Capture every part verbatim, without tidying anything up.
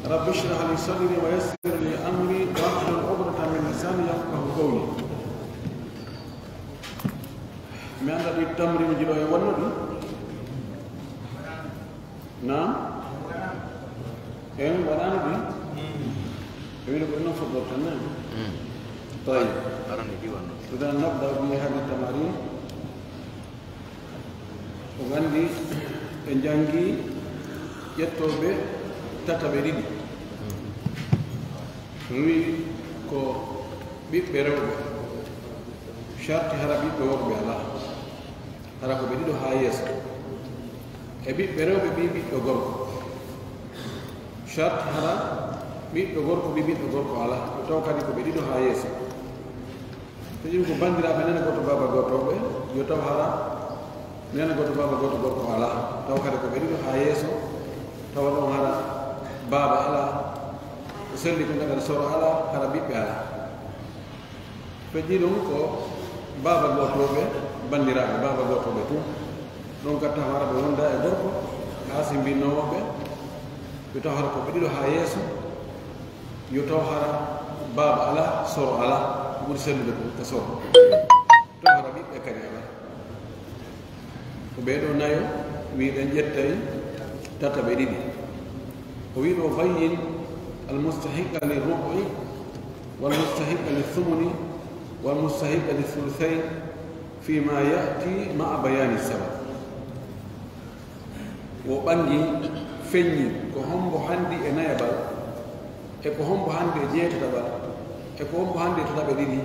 رب اشرح لي صدري ويسر لي أمري واحلل عقدة من لساني يفقهوا قولي. Mi anndaa ɗi tamriinuuji ɗoo e wonno ɗi. Naam? En waɗaano ɗi? E wino ko ɗum fof ɗo tan, naam? Tayyib. Arani ɗi wonno. Idan nabda bi hadhihi tamarin. On anndi ɓe njanngi ƴettooɓe tataɓe ɗiɗi. Mi wi'i ko ɓiɓɓe rewɓe, sharti hara ɓiɓɓe worɓe alaa, hara ko ɓe ɗiɗo haa yeeso. E ɓiɓɓe rewɓe ɓii ɓiɗɗo gorko, sharti hara ɓiɗɗo gorko ɓii ɓiɗɗo gorko alaa, taw kadi ko ɓe ɗiɗo haa yeeso. Tigi ko banndiraaɓe neene gooto baaba gooto ɓe, yo taw hara neene gooto baaba gooto gorko alaa. Taw kadi ko ɓe ɗiɗo haa yeeso, tawa ɗon hara baaba alaa, ko selli ko ngaɗa soro alaa, hara ɓiɓɓe alaa. Feƴƴi ɗum ko baaba gooto ɓe, banndiraaɓe baaba gooto ɓe tun. Ɗon ka taw hara ɓe wonda e gorko, haa si mbinnoowo ɓe, ɓe taw hara ko ɓe ɗiɗo haa yeeso, yo taw hara baaba alaa, soro alaa, ko ɓuri sellude ko ka soro. Taw hara ɓiɓɓe kadi alaa. Ko ɓee ɗoo nayo, wi'uɗen ƴettay tataɓe ɗiɗi. O wi'i ɗoo, بين المستحق للربع والمستحق للثمن والمستحق للثلثين فيما يأتي مع بيان السبب. Wo ɓangi feññi ko hombo handi e nayaɓal, e ko hombo handi e jeetataɓal, e ko hombo handi e tataɓe ɗiɗi,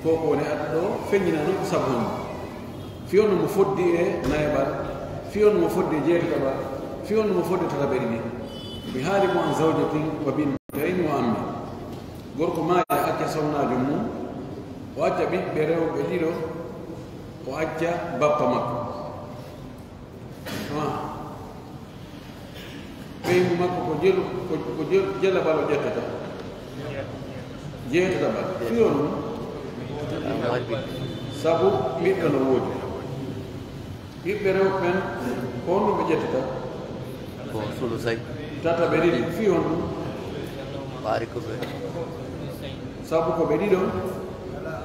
ko ko woni adda ɗoo feññina non ko sabu honno. Fii honno mo foddi e nayaɓal, fii honno mo foddi e jeetataɓal, fii honno mo foddi e tataɓe ɗiɗi. Mi haali mo عن زوجة وبنتين وعم. Gorko maayi acca sonnaajo mum, o acca ɓiɓɓe rewɓe ɗiɗo, o acca bappa makko. Ah. Ɓeyngu makko ko jelu, ko, ko jel-, jelaɓal o ƴettata. Jeetataɓal. Fii honno? Sabu ɓiɗɗo no woodi. Ɓiɓɓe rewɓe ɓen, ko honno ɓe ƴettata? Ko sulusay. Tataɓe ɗiɗi. Fii honno? Ɓaari ko ɓe. Sabu ko ɓe ɗiɗo,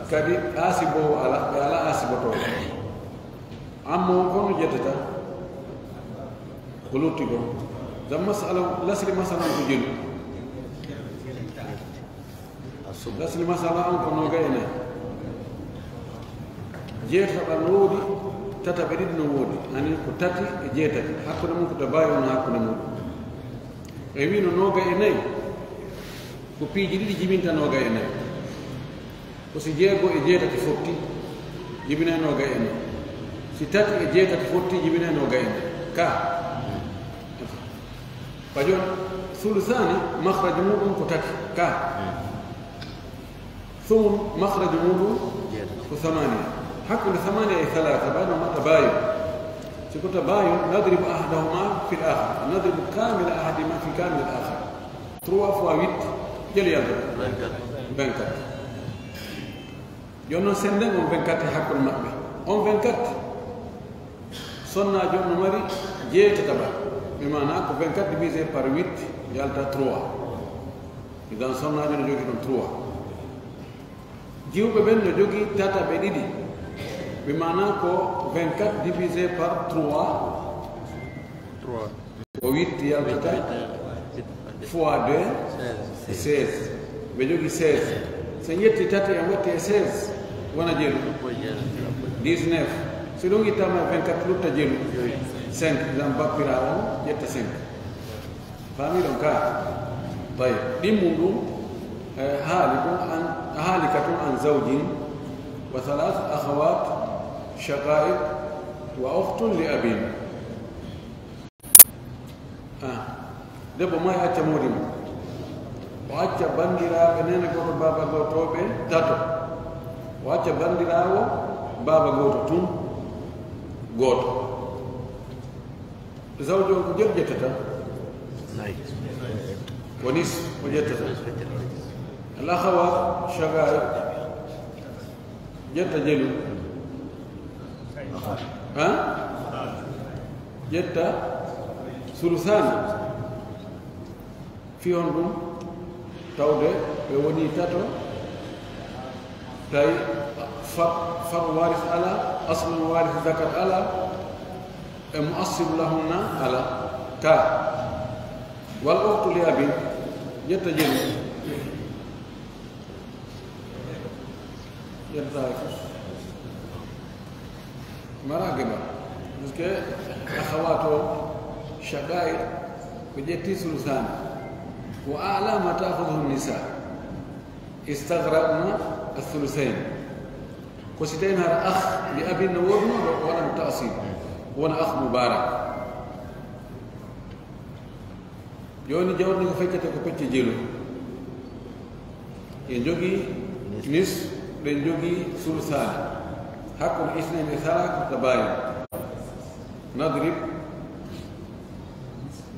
kadi aasiboowo alaa, ɓe alaa aasibotooɗo. Amma on ko no ƴettata ko lutti kon. Ngam masala, lasli masala on ko jelu. Lasli masala on ko noogay e nayi. Jeetataɓal no woodi, tataɓe ɗiɗi no woodi. Ani ko tati e jeetati. Hakkunde mum ko tabayun hakkunde mum. E wii no noogay e nayi. Ko piiji ɗiɗi jibinta noogay e nayi. Ko si jeego e jeetati fotti, jibinay noogay e nayi. Si tati e jeetati fotti, jibinay noogay e nayi. Ka. Ka jooni, sulusaani, makhraj muuɗum ko tati. Ka. Sumun, makhraj muuɗum ko samaaniya. Hakkunde samaaniya e salaasa, ba no ma tabaayun. Si ko tabaayun, nadribu ahadahuma fil aakhar. Nadribu kaamila ahadihima fi kaamilil aakhar. Trois fois huit, jelu yalta? Vingt-quatre. Jooni non, sennden on vingt-quatre e hakkunde maɓɓe. On vingt-quatre, sonnaajo on no mari jeetataɓal. Bi maanaa ko vingt-quatre divisé par huit yalta trois. Idan sonnaajo no jogii ɗon trois. Jiwɓe ɓen no jogii tataɓe ɗiɗi. Bi maanaa ko vingt-quatre divisé par trois. Trois. Ko huit yaltata. Huit, huit. Fois deux, seize. Seize. Ɓe jogii seize. So en ƴetti tati en watti e seize, wona jelu? Dix-neuf. So ɗum ittaama e vingt-quatre, lutta jelu? Cinq. Idan bappiraawo on ƴetta cinq. Faami ɗon ka? Tayyib. Ɗimmun ɗum, eh, haali ɗum an, haali ka tun عن زوج وثلاث أخوات شقائق وأخت لأب. Ah, debbo maayi acca moodi mum. O acca banndiraaɓe neene gooto, baaba gooto ɓe tato. O acca banndiraawo baaba gooto tun gooto. Zawjo on ko jelu ƴettata? Nayi. Ko nis o ƴettata. Al akhawaat shaqaa'iq. Ƴetta jelu. Ha? Ƴetta sulusaani. Fii honɗun? Tawde ɓe wonii tato, tawi far-, far'u waaris alaa, aslun waaris zakat alaa, e mu'assilu lahunna alaa. Ka. Wal ukhtu li abin, ƴetta jelu. Ƴetta ko. Mara geba. Parce que akhawat o, shaqaiq, ɓe ƴetti sulusaani. Wa a'la ma ta'khudhuhu an-nisa. Istaghraqna ath-thuluthayn. Ko si tawii hara akh li abin no woodunoo ɗoo, o waɗan ta'sil. Wona akh mubarak. Jooni jawdi ko feccete ko pecce jelu. En jogii nis, ɓen jogii sulusaani. Hakkun isnayn e salasa ko tabayun. Nadrib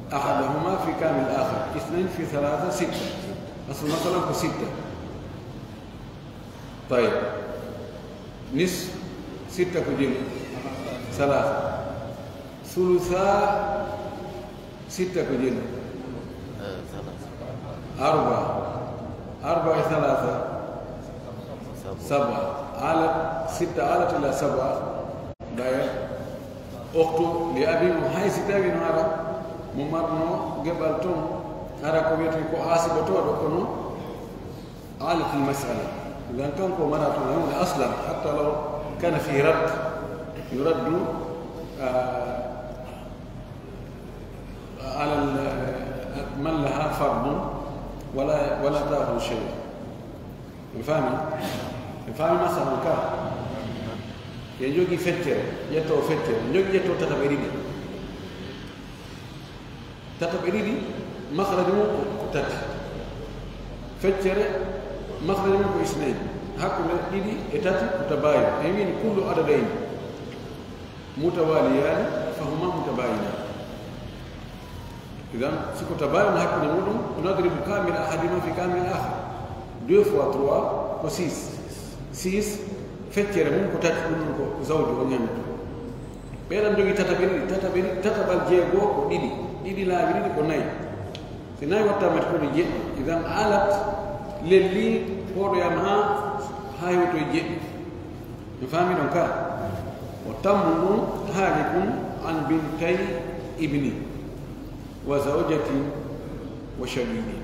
ahadahuma fi kamil akhar. Isnayn fi salasa sitta. Aslu masalan ko sitta. Tayyib. Nis sitta ko jelu. Salasa. Sulusa sitta ko jelu. Arba. Arba e salasa. Saba. Alat, sitta alat ila saba. Daya. Oktu li abi mo hay si tawi no ara mo marno geɓal ton, ara ko wiyete ko asibotooɗo kono. عالت المسألة. إذا كان كو مرة تنهون أصلا حتى لو كان في رد يرد، آه، على ال-، من لها فرض ولا، ولا تأخذ شيئا. فاهمين؟ فاهمين مسألة كا؟ يجوكي فكر، يتو فكر، يجوكي يتو تتبريني. Tataɓe ɗiɗi, makhraju mun ko, ko tati. Feccere, makhraju mun ko isnayn. Hakkunde ɗiɗi e tati ko tabayun. E min kullu adadayn mutawaliyani fa huma mutabayinan. Idan, si ko tabayun hakkunde muɗum, nadribu kamil ahadima fi kamil akhar. Deux fois trois ko six. Six, feccere mun ko tati, ɗum ko zawju o ñami. Ɓeɗon jogii tataɓe ɗiɗi, tataɓe ɗiɗi, tataɓal jeego ko ɗiɗi, ɗiɗi laabi ɗiɗi ko nayi. Si nayi wattaama ko ɗi jeɗɗi, idan alat lelli fooɗoyaama haa, haa hewtoy jeɗɗi. Mi faami ɗon ka? O tammu ɗum haali ɗum an bintay ibni wa zawjatin wa shaqiqi.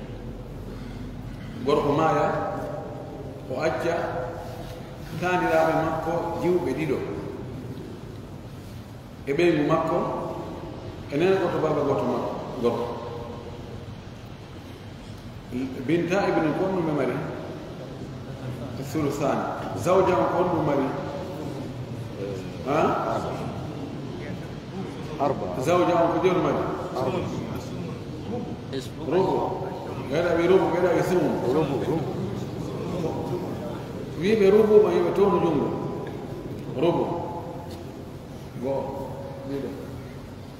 Gorko maaya, o acca taaniraaɓe makko jiwɓe ɗiɗo. E ɓeyngu makko, e neene gooto, baaba gooto makko, gorko. Binta ibn ko honɗum ɓe mari? Sulusaani. Zawja on ko honɗum mari? Ha? Arba. Zawja on ko jelu mari? Arba. Rubu. Gaɗa wi rubu, gaɗa wi sumun. Rubu, rubu. Wiiɓe rubu, ma yiɓe toonu jungo. Rubu. Go'o, ɗiɗo,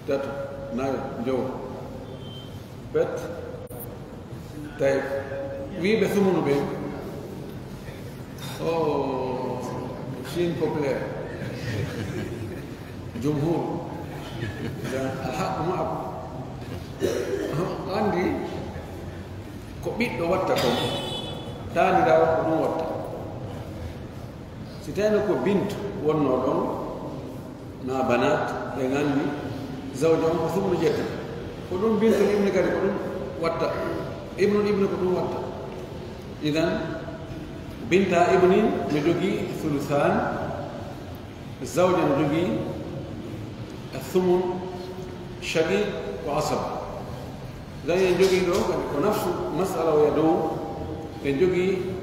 tato, nayo, jowo. Bet. Tawi, wiiɓe sumunu ɓe. Oh, Chine populaire. Jumhur. Alhaqqu ma'akum. Andi ko ɓiɗɗo watta kon, taaniraawo ko ɗum watta. Si tawino ko bint wonnoo ɗon, maa banaat, ɓe nganndi zawja on ko sumunu ƴetta. Ko ɗum bintul ibni kadi ko ɗum watta. Ibnul ibni ko ɗum watta. Idan, binta ibni no jogii sulusaan, zawja no jogii sumun, shaqiq ko asaba. Idan en jogii ɗo kadi ko nafsu masala o ya dow. En jogii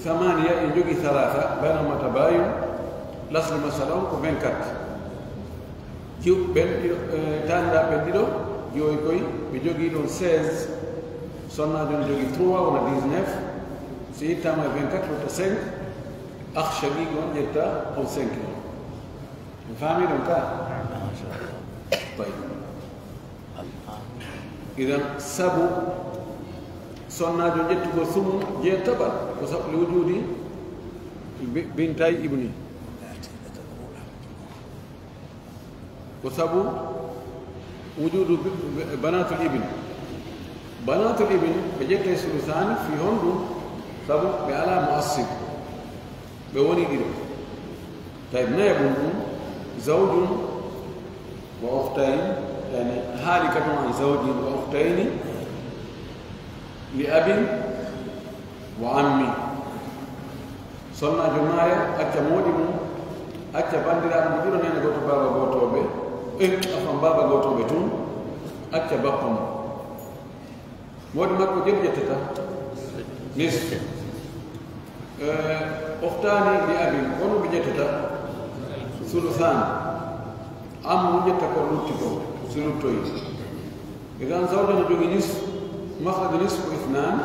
samaniya, en jogii salasa, baynahuma tabayun, laslu masala on ko vingt-quatre. Jiw-, ɓen ɗiɗo, eh, taaniraaɓe ɓen ɗiɗo, jiwoy koy, ɓe jogii ɗon seize, sonnaajo on jogii trois wona dix-neuf, si ittaama e vingt-quatre wota cinq, akh shaqiq on ƴetta on cinq on. Mi faami ɗon ka? Tayyib. Idan sabu sonnaajo ƴettugol sumun jeetaɓal ko sabu li wujudi bi-, bintay ibni. Ko sabu wujudu bi-, bi-, banatul ibn. Banaatul ibn, ɓe ƴettay sulusaani, fii honɗun? Sabu ɓe alaa mu'assib, ɓe wonii ɗiɗo. Tawi nayaɓun ɗun, zawjun wa ukhtayn, yani halikatun an zawjin wa ukhtayni li abin wa ammi. Sonnaajo maaya, acca moodi mun, acca bandiraaɓe mo ɗiɗo, neene gooto, baaba gooto ɓe, eh, afwan, baaba gooto ɓe tun, acca bappa mo. Moodi makko jelu ƴettata? Nisfu. Eh, ukhtaani li abin, kono ɓe ƴettata sulusaani. Ammu ƴetta ko lutti ko, si luttoyi. Idan zawja no jogii nisfu, makhraju nisfu ko ithnaani.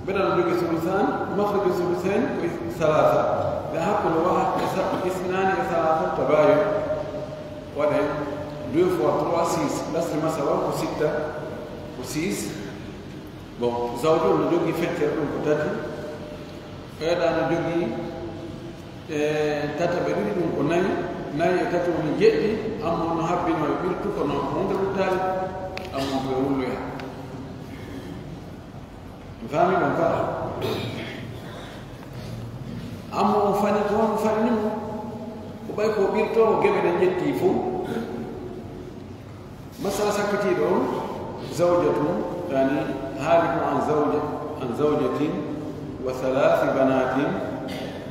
Beɗa no jogii sulusaani, makhraju sulusayn ko ith-, salaasa. Idan hakkunde waha e sa-, ithnaani e salaasa tabaayun. Waɗen deux fois trois, six. Lasli masala ko sitta, ko six. Bon, zawju no jogii feccere ɗum ko tati. Ɓeyɗa no jogii, e, tataɓe ɗiɗi ɗum ko nayi. Nayi e tati woni jeɗɗi. Ammo no habbino e ɓirtu kono ko hunde ruttaali. Ammo ko e wulloya. Mi faami ɗum ka? Ammo on fani ko on fani mo. Ko ɓay ko ɓirtoo ko geɓe ɗen ƴetti fof. Masala sakkitiiɗo on, zawjatun, yani, haalikun an zawja, an zawjatin, wa thalathi banatin,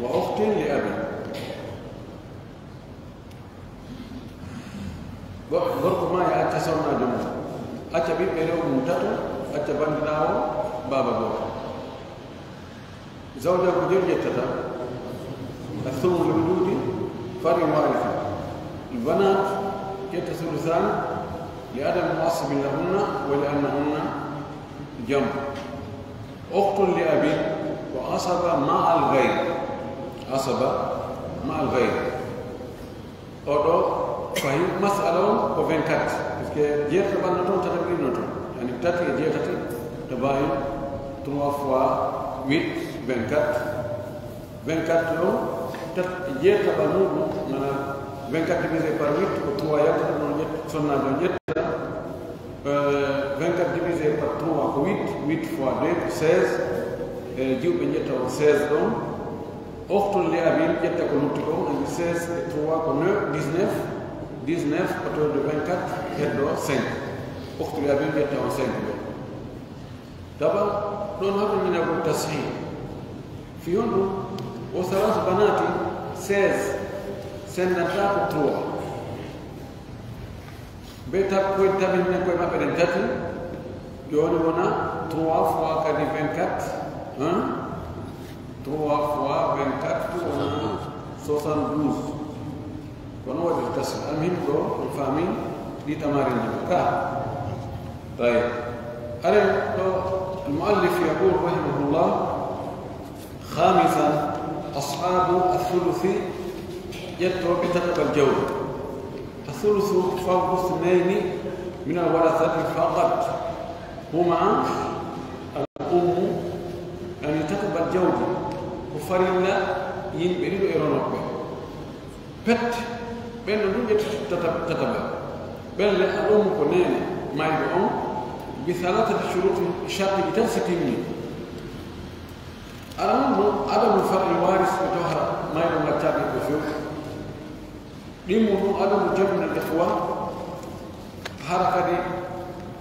wa ukhtin li abin. Go-, gorko maa e acca sonnaajo mum, acca ɓiɓɓe rewɓe mum tato, acca banndiraawo baaba gooto. Zawja ko jelu ƴettata, الثمن لوجود فرع وارث. البنات ƴetta ثلثان لعدم معصب لهن ولأنهن جمع. أخت لأب وعصبة مع الغير. عصبة مع الغير. Oɗo fahi masala on ko vingt-quatre, parce que jeetati ɓanno toon, tati ɓinno toon. Yani tati e jeetati, tabaayun, trois fois huit, vingt-quatre. Vingt-quatre ɗon, tat-, jeetati ɓanno ɗum, maanaam vingt-quatre divisé par huit ko trois yaltata, ɗon ƴetta, sonnaajo ƴetta. Euh, vingt-quatre divisé par trois ko huit, huit fois deux ko seize. E jiwɓe ƴetta on seize ɗon. Ukhtun li abin, ƴetta ko lutti kon, anndi seize e trois ko neuf, dix-neuf, dix-neuf, ko toon de vingt-quatre, heddo cinq. Ukhtun li abin, ƴetta on cinq ɗon. Daba, ɗon haɗo ñinagol tashih. Fii honɗun? O salasu banati, seize, sennanta ko trois. Ɓe tab-, koy tabinne koye maɓɓe ɗen tati, jooni wona trois fois kadi vingt-quatre, hein? Trois fois vingt-quatre wona soixante-douze. Kono waɗi tasi, almuhim ɗo, on faami ɗi tamarin ɗi ka. Tayyib. Are ɗo, المؤلف يقول رحمه الله، خامسا، أصحاب الثلث، ƴettooɓe tataɓal jawdi. الثلث فرض اثنين من الورثة فقط، هما الأم، yani tataɓal jawdi ko farilla yimɓe ɗiɗo e ronooɓe. Pet, ɓen ɗon ɗum ƴetti tata-, tataɓal. Ɓen le, al ummu ko neene mayɗo on, bi thalathati shurutin, shartiiji tati si timmi. Aranun ɗon, adamu far'i waris, ɓe tawa hara mayɗo on accaali ɓe few. Ɗimmo ɗum, adamu jam'il ikhwa, hara kadi,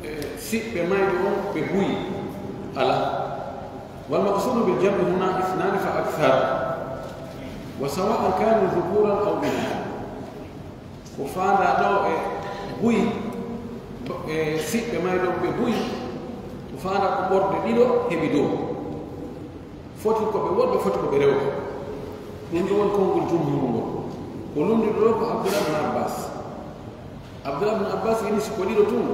e, siɓɓe mayɗo on ɓe buy alaa. Wal maqsuudu bil jam'i huna ithnani fa akthar, wa sawa'an kanu dhukuran aw inathan. Ko faandaa ɗo e buy, e siɓɓe mayɗo ɓe buy, ko faandaa ko ɓorɗe ɗiɗo heɓi dow. Foti ko ɓe worɓe, foti ko ɓe rewɓe. Ɗum ɗo woni konngol jumhur ngol. Ko lunnduɗo ɗo ko Abdullah ibn Abbas. Abdullah ibn Abbas ini si ko ɗiɗo tun,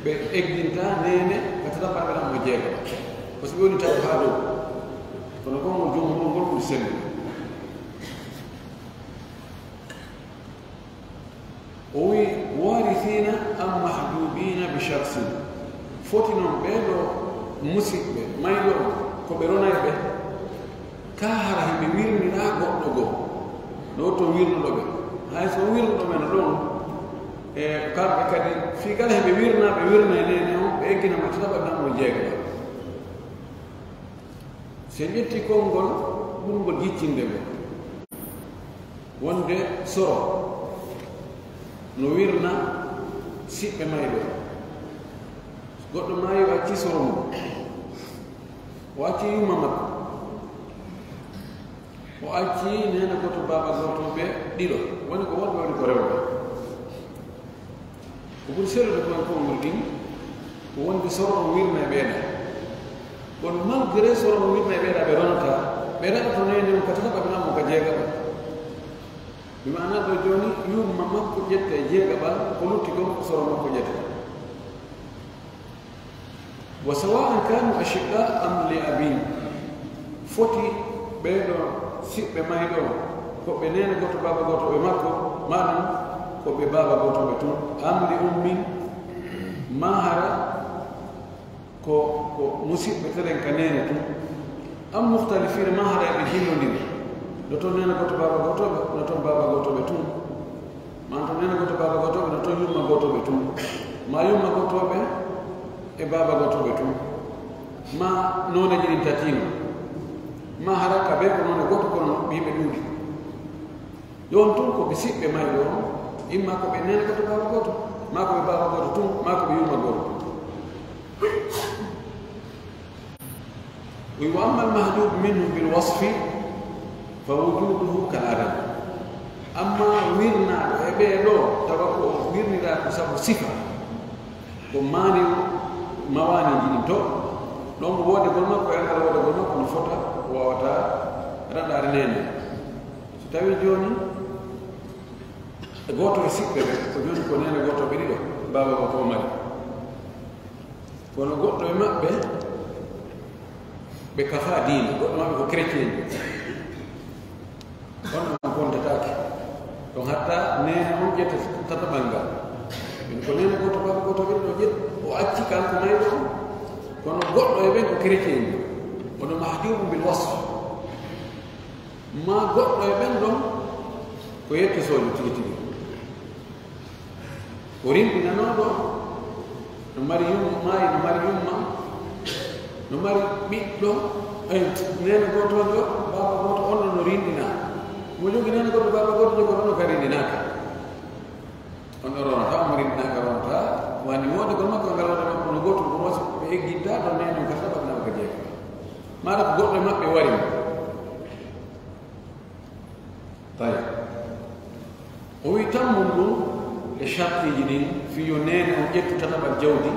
ɓe egginta neene ka tataɓal ɓe ɗan mo jeegaɓa. Ko si ɓe woni tawi haa dow. Kono konngol jumhur ngol ɓuri sellude. O wi'i, "Waarisiina am mahjuubiina bi shaksin." Foti non ɓee ɗoo musiɓɓe mayɗo on, ko ɓe ronayɓe, kaa hara hiɓe wirniraa goɗɗo goo. No wotton wirnuɗo ɓe. Hay so wirnuɗo ɓe no ɗon, e kamɓe kadi, fii kala hiɓe wirnaa, ɓe wirna e neene on, ɓe egginama tataɓal, naɓa mo jeegaɓal. Si en ƴettii konngol ɓurngol jiccinde ngol, wonde soro no wirna siɓɓe mayɗo. Goɗɗo maayi, o accii soro mum, o accii yumma makko, o accii neene gooto, baaba gooto, ɓe ɗiɗo, woni ko worɓe, woni ko rewɓe. Ko ɓuri sellude kon e konngol ɗin, ko wonde soro on wirna e ɓeeɗa. Kono malgré soro on wirna e ɓeeɗa, ɓe ronataa, ɓe raɗoto neene on ka tataɓa, ɓe naɓa mo ka jeegaɓa. Bi maanaa ɗoo jooni, yumma makko ƴetta e jeegaɓal, ko lutti kon ko soro makko ƴetta. Wa sawa'an kanu ashiqqa am li abin. Foti ɓee ɗoo siɓɓe mayɗo on, ko ɓe neene gooto, baaba gooto ɓe makko, maa ɗum ko ɓe baaba gooto ɓe tun, am li ummin, maa hara ko, ko musiɓɓe telen ka neene tun, am mukhtalifina, maa hara ɓe jillondiri, no ton neene gooto, baaba gooto ɓe, no ton baaba gooto ɓe tun. Maa ton neene gooto, baaba gooto ɓe, no ton yumma gooto ɓe tun. Maa yumma gooto ɓe e baaba gooto ɓe tun. Maa nooneeji ɗin tati non. Maa hara ka ɓe ko noone gooto, kono ɓe yimɓe ɗuuɗi. Ɗon tun ko ɓe siɓɓe mayɗo on, imma ko ɓe neene gooto, baaba gooto, maa ko ɓe baaba gooto tun, maa ko ɓe yumma gooto tun. Wi wa amma al-mahjub minhu bil wasfi fa wujuduhu kal adam. Amma wirnaaɗo e ɓee ɗoo, tawa ko o wirniraa ko sabu sifa, ko maani mawaani jinin to, ɗon ko woodegol makko e angal woodegol makko no fota, waawataa raɗaade neene. So tawii jooni, e gooto e siɓɓe ɓe, ko jooni ko neene gooto ɓe ɗiɗo, baaba gooto o mari. Kono goɗɗo e maɓɓe, ɓe kafaa diina, goɗɗo maɓɓe ko chrétien. Kono on kontataake. Ɗon hatta neene on ƴetta tataɓal ngal. Min ko neene gooto, baaba gooto ɓe ɗiɗo ƴetti, o acci kanko mayɗo on. Kono goɗɗo e ɓen ko chrétien. Kono mahjubun bil wasf. Maa goɗɗo e ɓen ɗon ko yettisoojo tigi tigi. O rinɗinanooɗo, no mari yumma, maayi, no mari yumma, no mari ɓiɗɗo, ay, neene gooto, baaba gooto, on ɗon no rinɗinaa. Mo jogii neene gooto, baaba gooto, jogoo ɗon no ka rinɗinaaka. On ɗon ronataa, mo rinɗinaaka ronataa, wani woodegol makko, ngal woodegol makko no gootum, kono wasi ɓe eggintaa ɗon neene on ka sabat na ka jeeɗa. Maara ko goɗɗo e maɓɓe wari mo. Tawi. O wi'i tammun ɗun e shartiiji ɗin, fii yo neene on ƴettu tataɓal jawdi,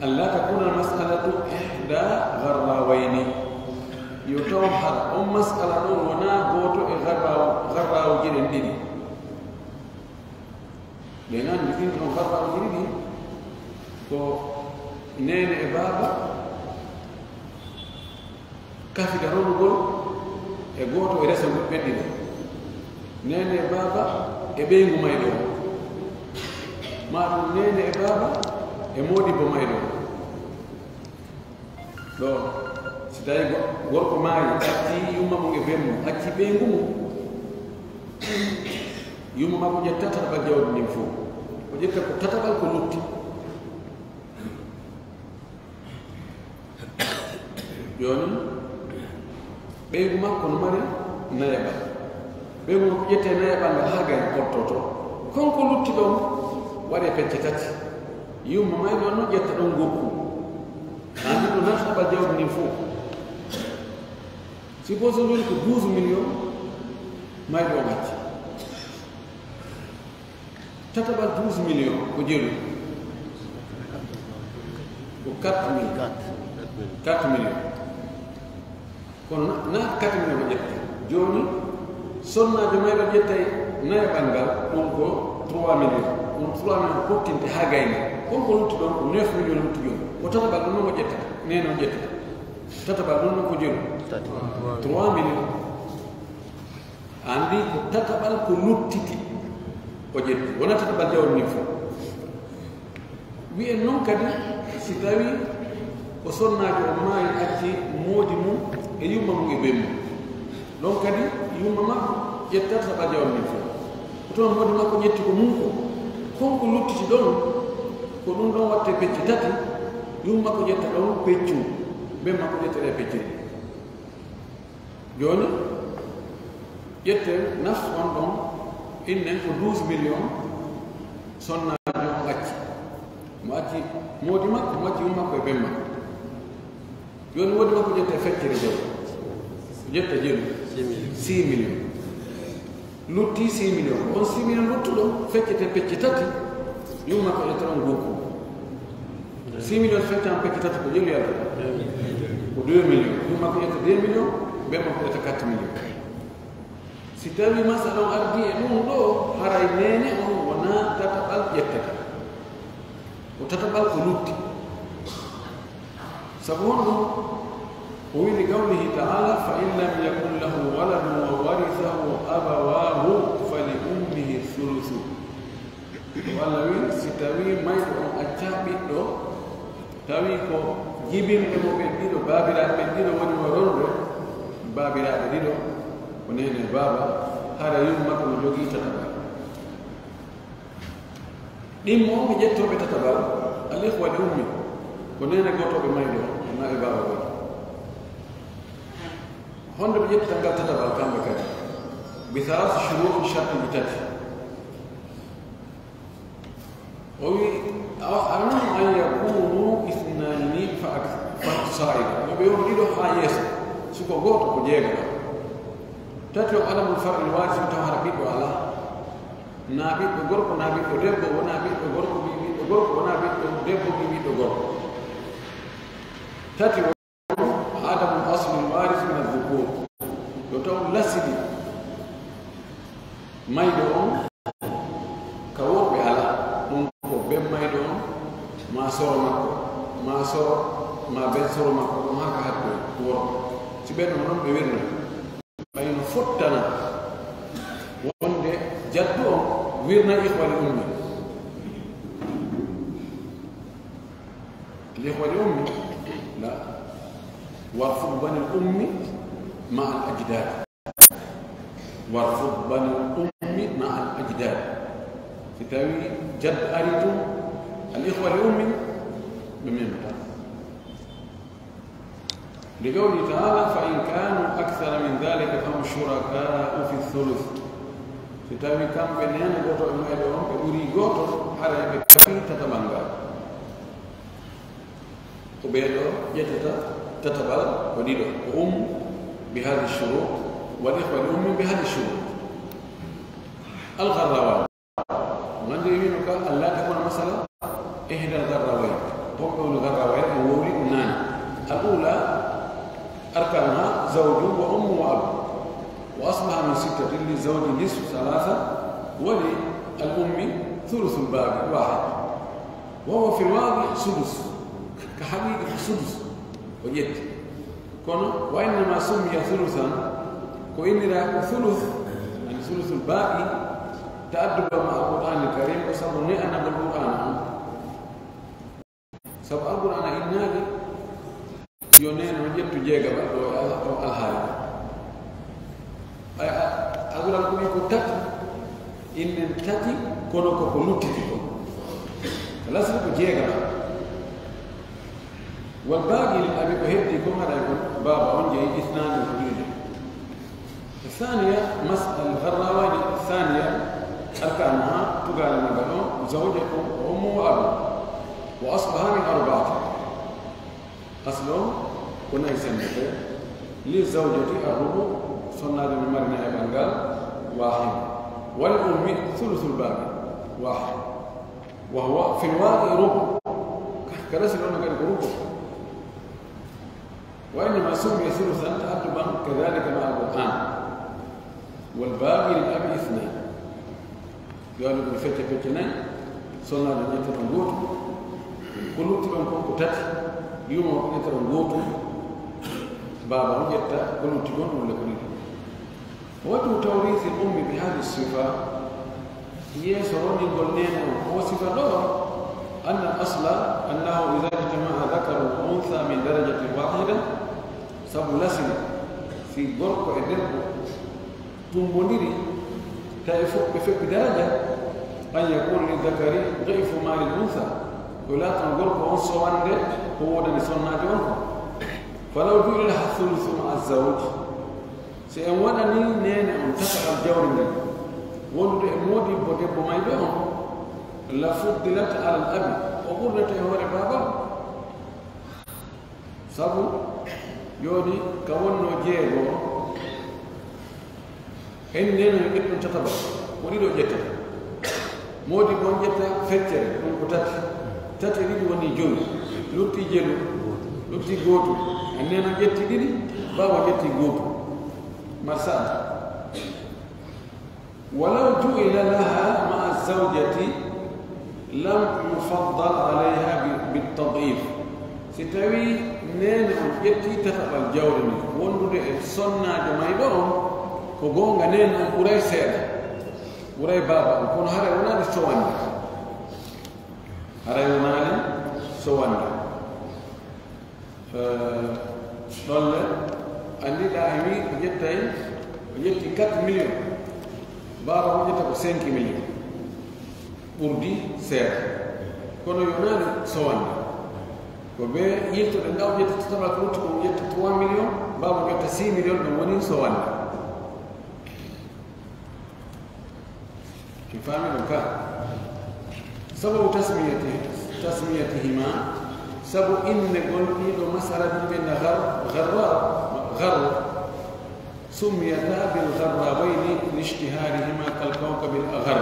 an laa takuuna al-mas'alatu ihdaa gharraawayni. Yo taw hara on mas'ala ɗon wonaa gooto e gharraaw-, gharraawuuji ɗin ɗiɗi. Ɓen anndi ɗin ɗon gharraawuuji ɗiɗi ko neene e baaba, kafida ronugol e gooto e resagol ɓen ɗiɗo. Neene e baaba e ɓeyngu mayɗo on. Maa ɗun neene e baaba e moodibbo mayɗo on. Ɗoo, si tawii go-, gorko maayi, acci yumma mun e ben mun, acci ɓeyngu mun, yumma makko ƴetta tataɓal jawdi ndin fow. O ƴetta ko tataɓal ko lutti. Jooni, ɓeyngu makko no mari nayaɓal. Ɓeyngu makko ƴettee nayaɓal ngal haa gayna pottoo to. Kon ko lutti ɗon waɗee pecce tati. Yumma mayɗo on no ƴetta ɗon gokku. Haa ndi ɗo naata tataɓal jawdi ndin fow. Supposons jooni ko douze millions mayɗo on acci. Tataɓal douze millions ko jelu. Ko quatre millions. Quatre millions. Kono na, na quatre millions ko ƴetta. Jooni, sonnaajo mayɗo ƴettay nayaɓal ngal, ɗun ko trois millions. Ɗun trois millions pottinte haa gayna. Kon ko lutti ɗon ko neuf millions lutti jooni. Ko tataɓal ɗun non o ƴetta. Neene on ƴetta. Tataɓal ɗun non ko jelu. Tati. Trois millions. Anndi ko tataɓal ko luttiti o ƴetti, wonaa tataɓal jawdi ndin fow. Wi'en non kadi, si tawii ko sonnaajo on maayi, acci moodi mun e yumma mun e ben mun, ɗon kadi yumma makko ƴetta tataɓal jawdi ndin fow. Ko ton moodi makko ƴetti ko mun ko, kon ko luttiti ɗon, ko ɗun ɗon wattee pecce tati, Yummako ƴetta ɗon peccu, ben makko ƴetta ɗe pecce ɗiɗi. Jooni, ƴetten nafsu on ɗon, innen ko douze millions sonnaajo on acci. Mo acci moodi makko, mo acci yummako e ben makko. Jooni woodi makko ƴetta feccere jaw. Ƴetta jelu. Six millions. Lutti six millions. On six millions luttuɗo feccete pecce tati, yummako ƴetta on gootu. Six millions feccama pecce tati ko jelu yalta. Ko deux millions. Yummako ƴetta deux millions, ben makko ƴetta quatre millions. Si tawii masala on ardii e ɗun ɗoo, haray neene on wonaa tataɓal ƴettata. Ko tataɓal ko lutti. Sabu honɗun? O wi'i, لقوله تعالى: فإن لم يكن له ولد وورثه أبواه فلأمه الثلث. Ko Alla wi'i, si tawii mayɗo on accaa ɓiɗɗo, tawi ko jibinɓe mo ɓen ɗiɗo, baabiraaɓe ɓen ɗiɗo woni mo ronde, baabiraaɓe ɗiɗo, ko neene e baaba, hara yummako no jogii tataɓal. Ɗimmo on e ƴettooɓe tataɓal, الإخوة لأم, ko neene gootooɓe mayɗo, na e baaba gootooɓe. Honde ɓe ƴettata ngal tataɓal kamɓe kadi? بثلاث شروط, shartiiji tati. O wi'i, أو أن يكونوا اثنين فأكثر, فصاعدا. Yo ɓe wonu ɗiɗo haa yeeso, si ko gooto ko jeegaɓa. Tati on, عدم الفرع الوارث, taw hara ɓiɗɗo alaa. Naa ɓiɗɗo gorko, naa ɓiɗɗo debbo, wonaa ɓiɗɗo gorko ɓii ɓiɗɗo gorko, wonaa ɓiɗɗo debbo ɓii ɓiɗɗo gorko. Tati, عدم الأصل الوارث من الذكور. Yo taw lasli mayɗo on ka worɓe alaa. Ɗun ko ben mayɗo on, maa soro makko, maa soro, maa ben soro makko, ɗun haa ka hattoy worɓe. Si ɓen non, non ɓe wirna. Ɓay no fottana wonde jaddu on wirna إخوة لأم. الإخوة لأم، لا. ورث بني الأم مع الأجداد. ورث بني الأم مع الأجداد. Si tawii jaddu arii tun, الإخوة لأم ɓe memata. لقوله تعالى: فإن كانوا أكثر من ذلك فهم شركاء في الثلث. Si tawii kamɓe neene gooto e mayɓe on ɓe ɓurii gooto, haray ɓe kafii tataɓal ngal. Ko ɓee ɗoo ƴettata tataɓal ko ɗiɗo, ko um بهذه الشروط، والإخوة لأم بهذه الشروط. الغراوان. Wonde wi'uno ka Alla ta kono masala, إحدى الغراوين. Ko ɗon غراوين, on wowli ɗum naane. الأولى أركانها زوج وأم وأب. وأصلها من ستة، للزوج نصف ثلاثة، وللأم ثلث الباقي، واحد. وهو في الواقع سدس. Ka haqiiqa ko sudus o ƴetti. Kono, وإنما سمي ثلثا, ko inniraa ko sulus, yani sulusul baaqi, ta'adduban ma'a al-Qur'aanil Kariim, ko sabu ne'anagol Qur'aana on. Sabu Alqur'aana innaali yo neene on ƴettu jeegaɓal ɗoo e al-, ɗoo alhaali. Ay, a, Alqur'aana ko wi'i ko tati, innen tati, kono ko ko luttiti kon. Lasli ko jeegaɓal. والباقي للأب, ko heddii kon haray kon baaba on jeyi, اثنان, ko ɗiɗi. الثانية مسألة الغراوان الثانية أركانها, tugaale maggal on, زوجة وأم وأب، وأصلها من أربعة. Aslu on ko nay sendetee, للزوجة الربع, sonnaajo no mari nayaɓal ngal, واحد، وللأم ثلث الباقي، واحد. وهو في الواقع ربع. Ka lasli on kadi ko rubu. وإنما سمي ثلثا تأدبا كذلك مع القرآن. والباقي للأب اثنان. Yo Allah ɗum fecce fecce nay, sonnaajo ƴettata gooto, ko lutti ɗon kon ko tati, yumma on ƴettata gooto, baaba on ƴetta ko lutti kon, ɗum le ko ɗiɗi. ووجه توريث الأم بهذه الصفة، yeeso roningol neene on ko sifa ɗoo, أن الأصل أنه إذا اجتمع ذكر وأنثى من درجة واحدة، sabu lasli, si gorko e debbo tumbondiri, tawi fof ɓe feɓɓi daraja, أن يكون للذكر ضعف ما للأنثى، ko Ko laatano gorko on sowande ko woodani sonnaajo on kon. Falaw ju'ila laha thuluthu ma'a zawj, si en waɗanii neene on tataɓal jawdi ndin, wondude e moodibbo debbo mayɗo on, la fuddilat alal abi, o ɓurnete e hoore baaba on. Sabu, jooni ka wonnoo jeego, en neene yo ƴettu tataɓal, ko ɗiɗo ƴettata. Moodibbo on ƴetta feccere, ɗum ko tati. Tati e ɗiɗi woni jowi. Lutti jelu, lutti gootu. En neene ƴetti ɗiɗi, baaba ƴetti gootu. Marsad. Walaw ju'ila laha ma'a zawjati lam yufaddal alayha bi-, bit tad'if. Si tawii neene on ƴettii tataɓal jawdi ndin, wondude e sonnaajo mayɗo on, ko goonga neene on ɓuray seeɗa, ɓuray baaba on, kono haray wonaali sowande. Haray wonaali sowande. Eh, ɗon le, anndiɗaa e wii o ƴettay, o ƴetti quatre millions, baaba o ƴetta ko cinq millions, ɓurdi seeɗa. Kono yonaani sowande. Ko ɓe yiltoɗen ɗa o ƴetta tataɓal ko lutti ko o ƴetta trois millions, baaba o ƴetta six millions, ɗum woni sowande. Mi faami ɗum ka. Sababu tasmiyati-, tasmiyatihima, sabu innegol ɗiɗo masala ɗin ɓe na gar-, garra, garra. Summiyata bil garrawayni lishtiharihima kal kawkabil agar.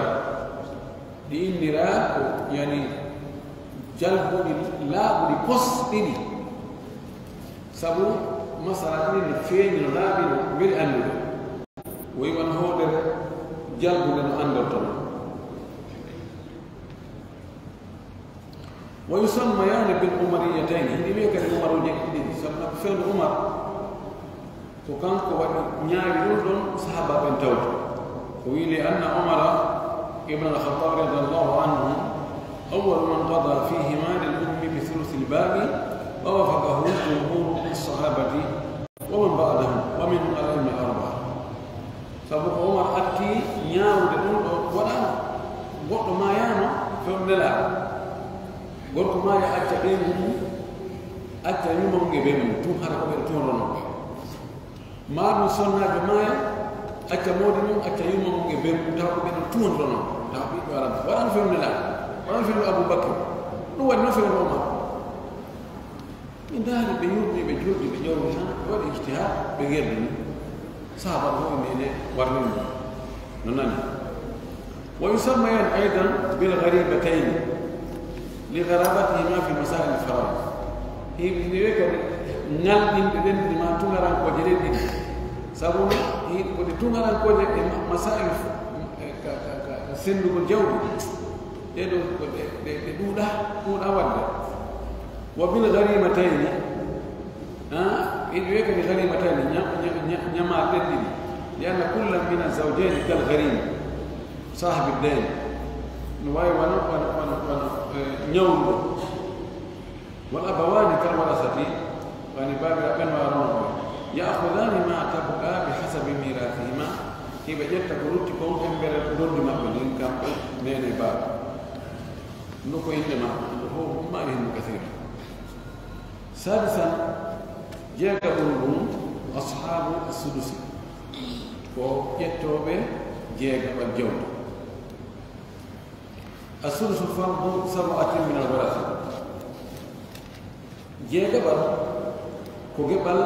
Ɗi innira ko, yani, jalbuɗi laaɓuɗi kos ɗiɗi. Sabu masala ɗin no feeñi, no laaɓi, no weli anndude. Woy wano hoodere jalbunde no anndorto non. Wa yusammayaani bil umariyatayni, hiɗi wi'e kadi umaruuje ɗiɗi, sabu ko fewndo Umar, ko kanko waɗi ñaari ɗum ɗon sahaaba ɓen tawti. O wi'i, li anna Umara ibn al-Khattab radiyallahu anhu awwalu man qada fihima lil ummi bi thuluthil baaqi, wa wafaqahu jumhuru as-sahabati wa man ba'dahum, wa minhum al-a'imma al-arba'a. Sabu ko Umar atti ñaawude ɗum ɗo waɗaama. Goɗɗo maayaama, fewndo Nelaaɗo. Gorko maaya, acca ɓeyngu mum, acca yumma mum e bee mum, tun hara ko ɓen tun ronooɓe. Maa ɗum sonnaajo maaya, acca moodi mum, acca yumma mum e bee mum, tawa ko ɓen tun ronooɓe. Tawa ɓiɗɗo aran. Waɗaano fewndo Nelaaɗo, waɗaano fewndo Abuu Bakr. Ɗum waɗi no fewndo Umar. Ɓe ndaari, ɓe yurmi, ɓe jooɗi, ɓe ƴawri tan, ɓe waɗi ijtihaad, ɓe gerdini. Sahaaba o wi'i, "Nene, warmin mo." No nani. Wa yusammayani aydan bil gharibatayni, li gharabatihima fi masail faraid. Hiɓe, hiɓe wi'a kadi ŋalɗinɓe ɗen ɗiɗi, ma tungarankooje ɗen ɗiɗi. Sabu no, hi-, ko ɗe tungarankooje e ma-, masail f-, e ka, ka, ka, ka senndugol jawdi. Ɗee ɗoo ko ɗe, ɗe, ɗe ɗuuɗaa, ɗuuɗaa waɗde. Wa bil gharimatayni, ha, hiɓe wi'a kadi gharimatayni, ña-, ña-, ña-, ñamaale ɗen ɗiɗi. Li anna kullan mina zawjayni kal gharim, saahibi dayn. No waawi wano, wano, wano, wano, eh, ñawluɗo. Wal abawaani kal warasati, wano baabiraaɓe ɓen wano ronooɓe. Ya'khudhaani ma tabqa bi hasabi miirathihima, hiɓe ƴetta ko lutti kon embere ndondi maɓɓe ndin, kamɓe neene e baaba. No ko innde maɓɓe, ɗum ɗoo fof maani Ibnu Kasiir. Saadisan, jeegaɓun ɗum, ashaabu as-sudusi, ko ƴettooɓe jeegaɓal jawdi. As-sudusu fardu sab'atin min al-warasa. Jeegaɓal ko geɓal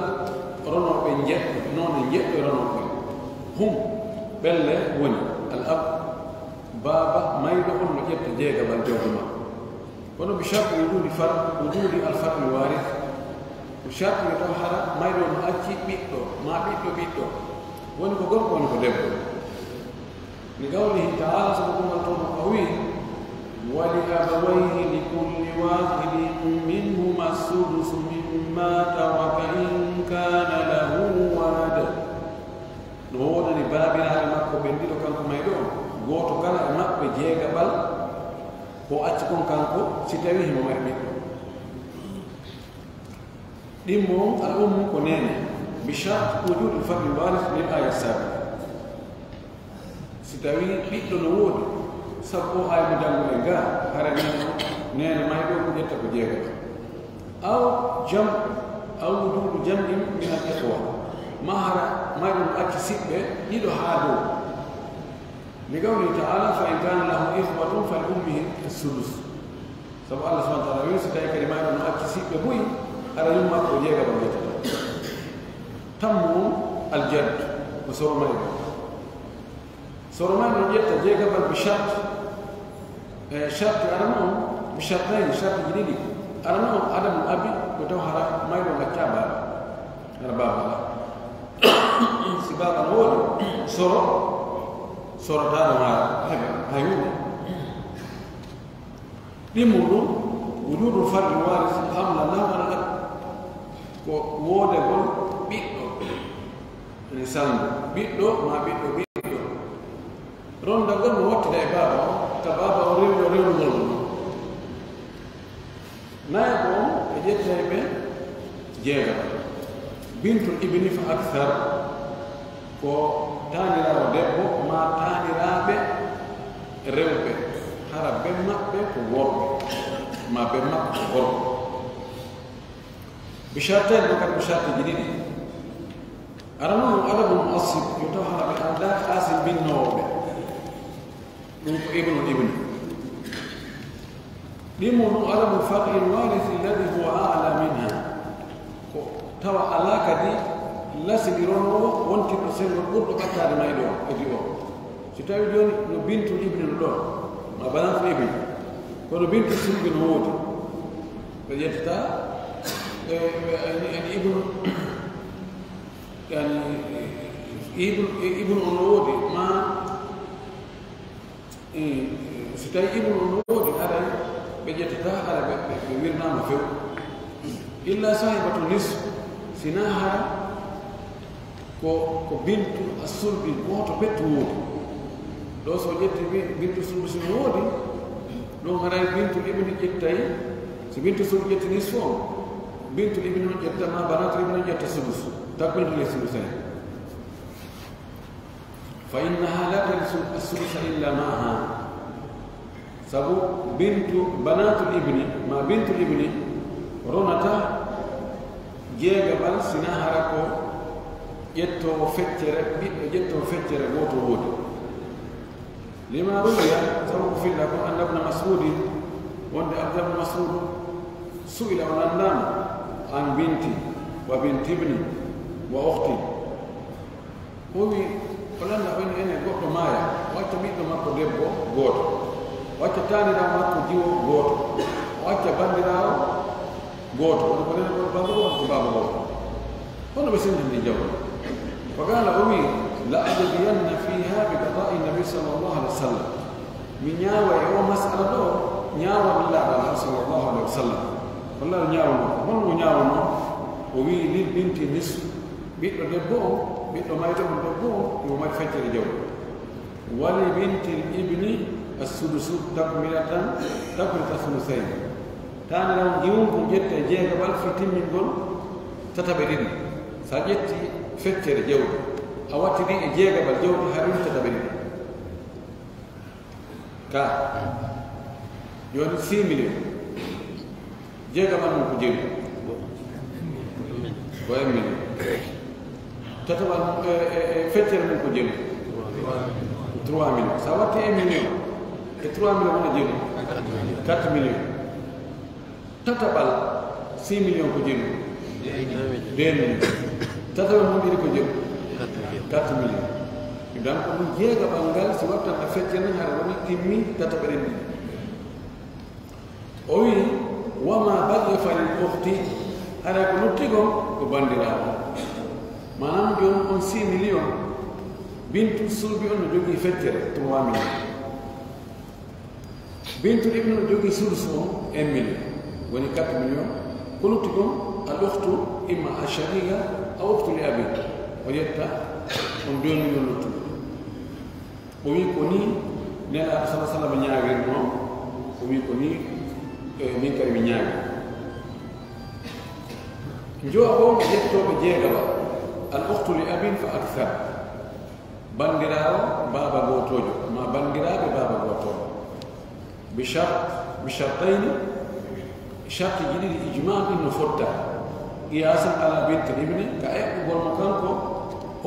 ronooɓe njeɗɗo, noone njeɗɗo e ronooɓe. Hum, ɓen le woni, al-ab, baaba mayɗo on no ƴetta jeegaɓal jawdi makko. Kono bi sharti wujudi far-, wujudi al-fardil waaris. Ko sharti yo taw hara mayɗo on no acci ɓiɗɗo, maa ɓiɗɗo ɓiɗɗo. Woni ko gorko, woni ko debbo. Li qawlihi ta'ala, sabu ɗum Alla toon o wi'i, "Wa li abawayhi li kulli wahidin minhuma sudusu mimma taraka in kana lahu walad." No woodani baabiraaɓe makko ɓen ɗiɗo, kanko mayɗo on, gooto kala e maɓɓe jeegaɓal ko o acci kon kanko, si tawii himo mari ɓiɗɗo. Ɗimmo on, al ummu ko neene, bi shart wujudil fardil waaris lil aaya saabiqa. Si tawii ɓiɗɗo no woodi, sabu oo aaya mo jannguɗen gaa, hara neene on, Neene mayɗo ko ƴetta ko jeegaɓal. Aw jam, aw wujudu jam'in min al ikhwa. Maa hara mayɗo no acci siɓɓe ɗiɗo haa dow. Li qawlihi ta'ala, "Fa in kana lahu ikhwatun fal ummihi as-sudus." Sabu Allah subhanahu wa ta'ala wi'i, si tawi kadi mayɗo no acci siɓɓe buy, hara yumma ko jeegaɓal ƴettata. Tammu on al jadd, ko soro mayɗo. Soro mayɗo no ƴetta jeegaɓal bi shart. E sharti arano on, bi shartayni, shartiji ɗiɗi. Arano on adamul abi, ko taw hara mayɗo on accaa baaba. Hara baaba alaa. Si baaba no woodi, soro, sorotaano hara, hay, hay huunde. Ɗimmo ɗum, wujudu fardi warisi hamlan lahu ala al ab. Ko woodagol ɓiɗɗo, yani salndu, ɓiɗɗo maa ɓiɗɗo ɓiɗɗo. Rondagol no wattida e baaba on, ka baaba on rewno rewnugol mo non. Nayaɓo on, ɓe ƴettay ɓe jeegaɓal. Bintul ibni fa akthar, ko taaniraawo debbo maa taaniraaɓe rewɓe, hara ben maɓɓe ko worɓe, maa ben maɓɓe ko gorko. Bi shartayni, ɗon kadi ko shartiji ɗiɗi. Arano on adamul mu'assib, yo taw hara ɓe aldaa qaasim binnoowo ɓe. Ɗum ko ibnu ibni. Ɗimmo ɗum adamul far'il warisi alladi huwa a'la minha. Ko tawa alaa kadi lasiɗironoowo wontirɗo senngol ɓurɗo ɓattaade mayɗo on, e di o. Si tawii jooni no bintul ibni no ɗon, maa banatul ibni, kono bintul sulbi no woodi, ɓe ƴettata, e, e, e, e ibnu, yani, ibnu, e, ibnu on no woodi, maa, e, si tawii ibnu on no woodi, haray ɓe ƴettata, haray ɓe, ɓe, ɓe wirnaama few. Illa sahibatu nisf, sinaa hara ko, ko bintu as-sulbi gooto pettu woodi. Ɗoo so ƴetti bi-, bintu sulbi si no woodi, ɗum haray bintul ibni ƴettay, si bintu sulbi ƴetti nisfu on, bintul ibni on ƴetta, maa banatul ibni on ƴetta sudus, takmilatan li sulusayn. Fa innaha la tarisu as-sudusa illa ma'aha. Sabu bintu, banatul ibni, maa bintul ibni, ronata jeegaɓal, sinaa hara ko ƴettoowo feccere, ɓiɗɗo ƴettoowo feccere gooto woodi. Lima ruwiya, sabu ko filla ko, anna ibna Mas'udin, wonde Abdullah ibn Mas'ud, su'ila, o lanndaama, an binti, wa binti ibni, wa ukhti. O wi'i, o lannda, o wi'i, ene goɗɗo maaya, o acca ɓiɗɗo makko debbo gooto, o acca taaniraawo makko jiwo gooto, o acca banndiraawo gooto, woni ko neene gooto, baaba gooto, ko baaba gooto. Hono ɓe sendindiri jawdi? Fa qaala, o wi'i, la aqdiyanna fiiha bi qadaa'i nabi sallallahu alaihi wa sallam. Mi ñaawa e oo mas'ala ɗoo, ñaawal Nulaaɗo Allah sallallahu alaihi wa sallam. Wallaahi ñaawanoo ko. Honno o ñaawanoo? O wi'i, lil binti nisfu. Ɓiɗɗo debbo on, ɓiɗɗo mayɗo on debbo on, yo mari feccere jawdi. Wali bintil ibni as-sudusu takmilatan, takmilata sulusayn. Taaniraawo ngiwungu ƴetta e jeegaɓal fii timmingol tataɓe ɗiɗi. So a ƴetti feccere jawdi, a wattidi e jeegaɓal jawdi, hari woni tataɓe ɗiɗi. Ka. Jooni six millions. Jeegaɓal mum ko jeewi. Ko un million. Tataɓal mum, e, e, e feccere mum ko jeewi. Trois millions. So a watti un million e trois millions, wona jeewi. Quatre millions. Tataɓal six millions ko jeewi. Deux millions. Tataɓal mum ɗiɗi ko jeewi. Quatre millions. Donc, ɗum jeegaɓal ngal, si wattan a feccere, hara woni timmi tataɓe ɗen ɗiɗi. O wi'i, "Wa ma baqiya falil ukhti," haray ko lutti kon ko banndiraawo. Maanaam, jooni on six millions, bintu sulbi on no jogii feccere trois millions. Bintu ibnu no jogii sudus on un million, woni quatre millions. Ko lutti kon, al ukhtu imma al shaqiqa aw ukhtu li abi, o ƴetta on deux millions luttuɗo. O wi'i ko nii Nelaaɗo sallallaahu alayhi wa sallam ñaawirnoo, o wi'i ko nii, e, min kadi mi ñaawiri. Njowaɓo on ƴettooɓe jeegaɓal, al ukhtu li abin fa akthar, banndiraawo baaba gootoojo, maa banndiraaɓe baaba gootooɓe, bi shart, bi shartayni, Shartiiji ɗiɗi ijmaa ɗin no fotta. Qiyaasan ala bintil ibni, ka eɓɓugol mo kanko,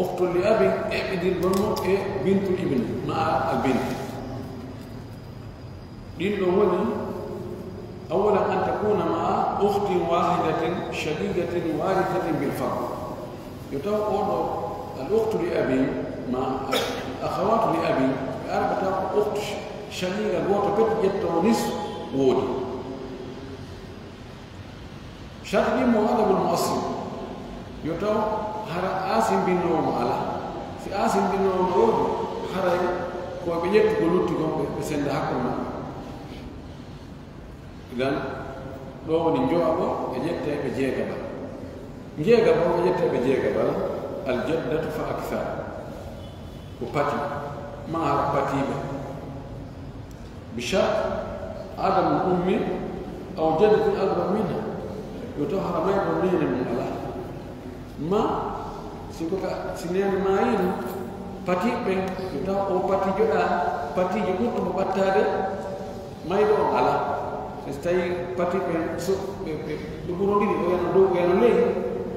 ukhtun li abin, eɓɓidirgol mo e bintul ibni, ma al bint. Ɗin ɗon woni, awwalan an takuna ma ukhtin wahidatin shaqiqatin warithatin bil fard. Yo taw oo ɗoo al ukhtu li abin, ma al akhawatu li abin, ɓe arɓata ko ukhtu shaqiqa gooto pet ƴettoowo nis woodi. Sharti ɗin mo adamul mu'assib, yo taw hara aasimbinnoowo mo alaa. Si aasimbinnoowo no woodi, haray ko ɓe ƴettu ko lutti kon, ɓe, ɓe senda hakkunde maɓɓe. Idan, ɗoo woni njowaɓo e ƴetteeɓe jeegaɓal. Njeegaɓo e ƴetteeɓe jeegaɓal, al jaddatu fa akthar. Ko pati, ma hara patiiɓe. Bi shart adamul ummi aw jaddatin akbar minha. Yo taw hara mayɗo neene mum alaa. Ma, si ko ka, si neene maayiino, patiiɓe ɓen, yo taw o patiijo ɗaa, patiijo ɓurɗo mo ɓattaade, mayɗo on alaa. Si tawii patiiɓe ɓen so, ɓe, ɓe, ɓe ɓurondiri, o yana dow, o yana ley,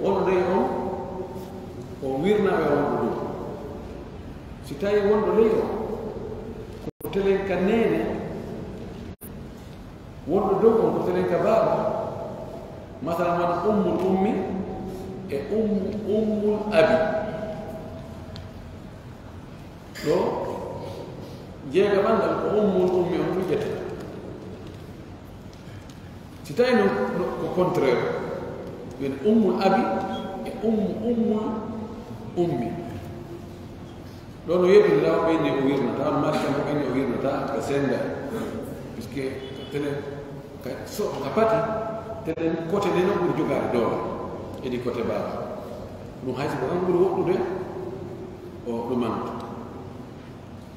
wonɗo ley on, o wirna, o yana wonɗo dow. Si tawii wonɗo ley on, ko telen ka neene, wonɗo dow on ko telen ka baaba, masalan, wano ummul ummi e ummu, ummul abi. Ɗoo, jeegaɓal ngal ko ummul ummi on ɗum ƴetta. Si tawii non no, ko contraire, ɓen ummul abi e ummu, ummul ummi. Ɗoo no yeddiri law ɓeyni o wirnata, on mari kam ko ɓeyni o wirnata, ka senda. Puisque ka tele, ka so, ka pati, tele côté nde non ɓuri jogaade doole. Edi côté baaba. Ɗum hay si ko tan ɓuri woɗɗude, o ɗumanto.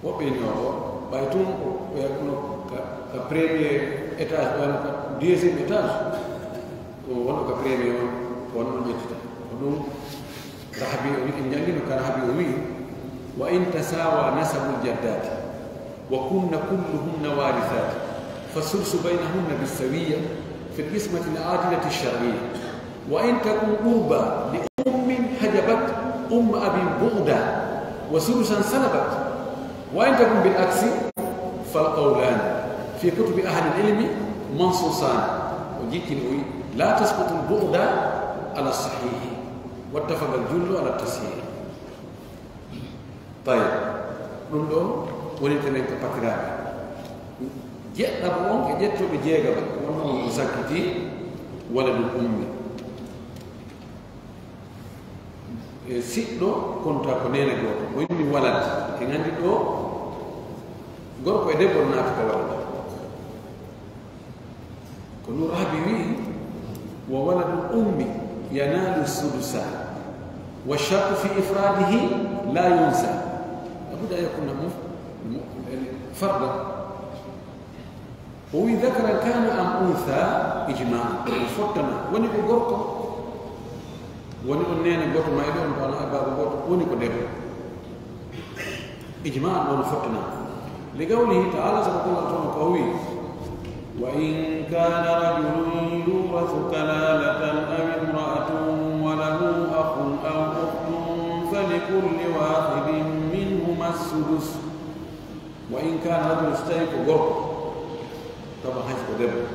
Woɓɓe ina o, ɓay tun, ɓe no ka, ka premier étage, wano ka deuxième étage. Ko wano ka premier on, ko wano ɗum ƴettita. Ko ɗum Rahabi o wi'i, en janngino ka Rahabi o wi'i, "Wa in tasawa nasabul jaddati, wa kunna kulluhunna warithati, fa sulusu baynahunna bissawiya fil qismati al adilati shar'iyya. Wa in takun qurba li ummin hajabat umma abin bu'da, wa sulusan salabat. Wa in takun bil aksi, fal qawlani fi kutubi ahli al ilmi mansusan." O jikkini o wi'i, "La tasqutul bu'da ala sahihi." Wattafaqa al-jullu ala tashihi. Tayyib. Ɗum ɗoo woni tenen ko patiraaɓe. Jeɗɗaɓo on e ƴettooɓe jeegaɓe, wonno on ko sakkiti waladul ummi. E siɗɗo konta ko neene gooto. O inni walad. En anndi ɗoo gorko e debbo naati ka walad. Ko Nur Rahabi wi'i, "Wa waladul ummi yanalu sudusa, wa shartu fi ifradihi la yunsa." Labudda an yakuna muf-, mu-, yani, farda. O wi'i, "Dhakaran kana am untha, ijma." Ɗum fottana. Woni ko gorko, woni on neene gooto mayɗo on, ɗo alaa e baaba gooto, woni ko debbo. Ijmaa ɗon fottana. Li qawlihi ta'ala, sabu ko Allah toon ko o wi'i, "Wa in kana rajulun yurathu kalalatan aw imra'atun wa lahu akhun aw ukhtun falikulli wahidin minhuma as-sudus." Wa in kana rajulun, so tawi ko gorko, tawa hay ko debbo,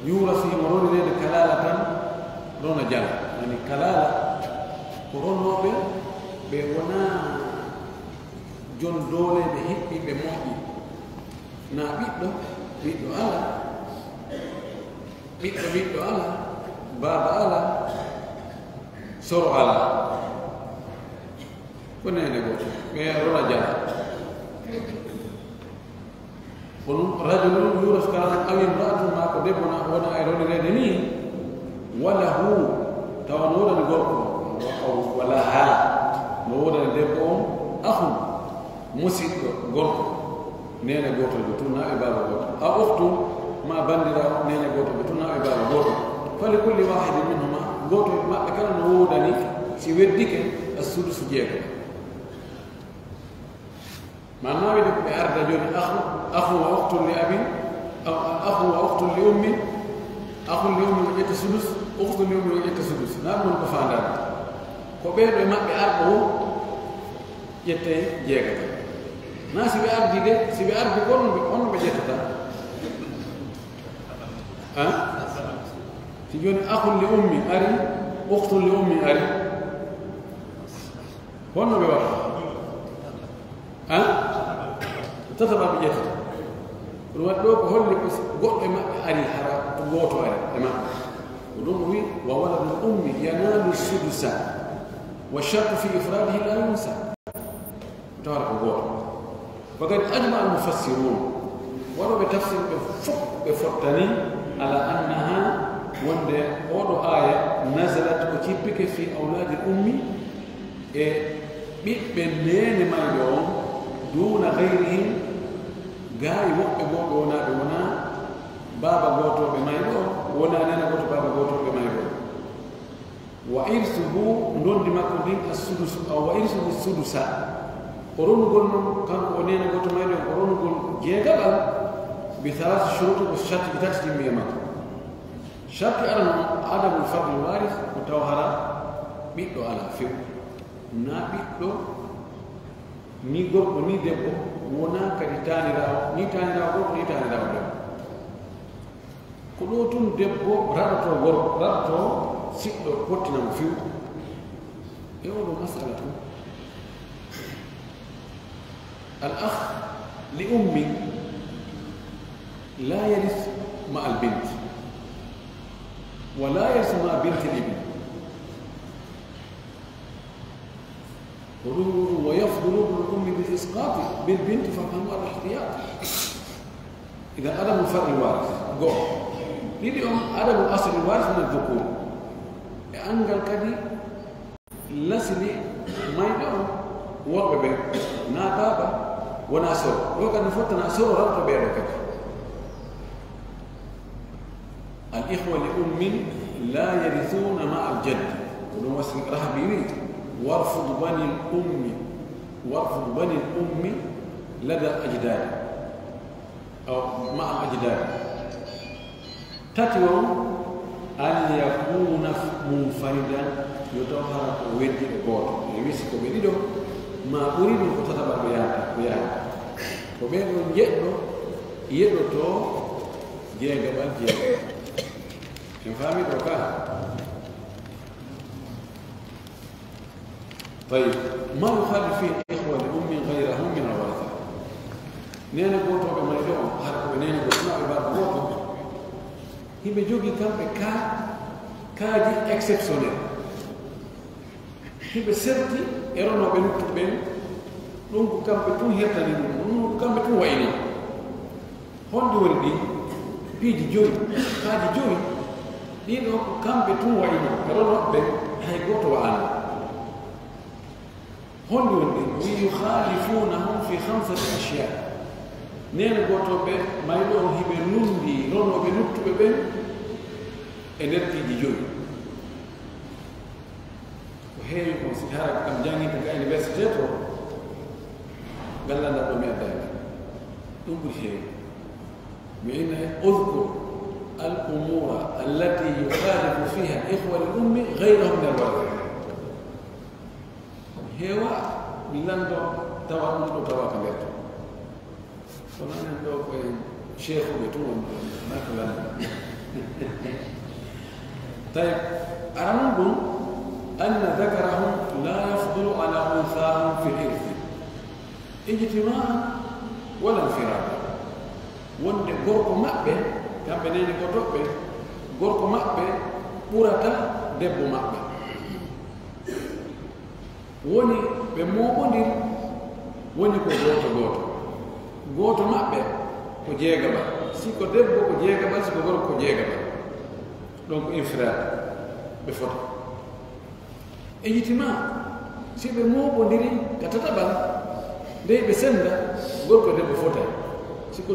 yurathu, himo ronireede kalalatan, rona jala. Yani kalala ko ronooɓe ɓe wonaa jon dooleeɓe hiɓɓiiɓe moƴƴi, na ɓiɗɗo, ɓiɗɗo alaa, ɓiɗɗo, ɓiɗɗo alaa, baaba alaa, soro alaa. Ko neene gooto, ɓe rona jala. Ko ɗum, rajulun yurathu kalalatan aw imra'atun, maa ko debbo na wona e ronireede nii, wa lahu, tawa no woodani gorko on, wa laha, no woodani debbo on, akhun, musiɗɗo gorko, neene gooto ɓe tun, naa ɓe baaba gooto, aw ukhtun, maa banndiraawo, neene gooto ɓe tun, naa ɓe baaba gooto, falikulli wahidin minhuma, gooto e maɓɓe kala no woodani, si weddike, as-sudusu, jeego. Maanaa wiide ko ɓe arda jooni, akhu, akhu wa ukhtun li abin, aw, akhu wa ukhtun li ummin, Akhun li ummin o ƴetta sudus, ukhtun li ummin o ƴetta sudus. Naa ɗum ko faandaade. Ko ɓee ɗoo e maɓɓe arɓe woo ƴettay jeegaɓe. Naa si ɓe ardii de, si ɓe ardii ko honno ɓe, honno ɓe ƴettata? Haa? Si jooni akhun li ummin ari, ukhtun li ummin ari. Honno ɓe watta? Haa? Tataɓa ɓe ƴettata. Ɗum waɗi ɗoo ko holli ko goɗɗo e maɓɓe ari hara ko gooto ari e maɓɓe. Ko ɗum o wi'i, "Wa waladul ummi yanalu sudusa, wa shartu fi ifradihi la yunsa." Tawata ko gooto. Faqad ajma al mufassirun. Waɗooɓe tafsir ɓe fof ɓe fottani ala annaha wonde oo ɗoo aaya nazalat ko jippike fi awladil ummi e ɓiɓɓe neene mayɗo on, duuna gayrihim, gaa e woɓɓe goo ɓe wonaa, ɓe wonaa baaba gootooɓe mayɗo on, wonaa neene gooto baaba gootooɓe mayɗo on. Wa irsuhu, ndondi makko ndin, assudusu, aw wa irsuhu sudusa. O ronugol non, kanko o neene gooto mayɗo on, o ronugol jeegaɓal, bi thalath shuruti, ko sharti tati timmi e makko. Sharti arano on, adamul fardil waris, ko taw hara ɓiɗɗo alaa few. Naa ɓiɗɗo, ni gorko, ni debbo, wonaa kadi taaniraawo, ni taaniraawo gorko, ni taaniraawo debbo. Ko ɗoo tun debbo raɗotoo gorko, raɗotoo siɗɗo, fottina mo few. E oo ɗoo masala tun, al akh li ummin la yaris ma al bint, wa la yaris ma bint al ibn. Ko ɗum ɗum, wa yafdulu ibnul ummi bil isqati bil binti fa huwa al ihtiyat. Idan adamul fardil waris, go'o. Ɗiɗi on, adamul aslil waris min adh-dhukur. E anngal kadi lasli mayɗo on worɓe ɓen, naa baaba, wonaa soro. Ɗoo kadi fottanaa soro rawto ɓee ɗoo kadi. Al ikhwa li ummin la yarithuna ma al jaddi. Ko ɗum wasi Rahabi wi, "Warfud banil ummi, warfud banil ummi lada al ajdadi." Aw ma al ajdadi. Tati on, an yakuna munfaridan, yo taw hara ko weddi e gooto. E wisi ko ɓe ɗiɗo, ma ɓuri ɗum ko tataɓal ɓe yaata, ɓe yaata. Ko ɓee ɗoo njeɗɗo, yeɗotoo jeegaɓal jeegaɓal. En faami ɗoo ka? Tayyib. Ma yukhalifu fihi ikhwa li ummin ghayrahum min al-waritha. Neene gootooɓe mayɓe on, hara ko ɓe neene gooto, naa ɓe baaba gooto. Hiɓe jogii kamɓe ka, kaaji exceptionnel. Hiɓe serti e ronooɓe luttuɓe ɓen, ɗum ko kamɓe tun hertani ɗum, ɗum ko kamɓe tun wa'inoo. Honɗi woni ɗin? Piiji jowi, kaaji jowi, ɗin ɗoo ko kamɓe tun wa'inoo, e ronooɓe ɓen, hay gooto wa'aano. Honɗi woni ɗin? Wi yukhalifunahum fi khamsati ashya. Neene gootooɓe mayɓe on hiɓe lunndii ronooɓe luttuɓe ɓen e nder piiji jowi. Ko heewi kon, si hara kam jannginta ka université to, ngal lanndal ɗo mi addaani. Ɗum ɓuri heewi. Mi inna, اذكر الأمور التي يخالف فيها الإخوة للأم غيرهم من الورثة. Heewa mi lanndo tawa ɗum ɗo tawa ka nder to. Kono enen ɗo ko en sheekhuɓe tun woni ɗo, naa ko lanndo. Tayyib, aranun ɗum, أن ذكرهم لا يفضل على أنثاهم في الإرث اجتماعا ولا انفرادا. Wonde gorko maɓɓe, kamɓe neene gootooɓe, gorko maɓɓe ɓurata debbo maɓɓe. Woni ɓe mooɓondiri, woni ko gooto gooto. Gooto maɓɓe ko jeegaɓal, si ko debbo ko jeegaɓal, si ko gorko ko jeegaɓal. Donc, infiraade, ɓe fota. Ijtimaa, si ɓe mooɓondiri ka tataɓal, ndey ɓe sennda, gorko e debbo fotay. Si ko,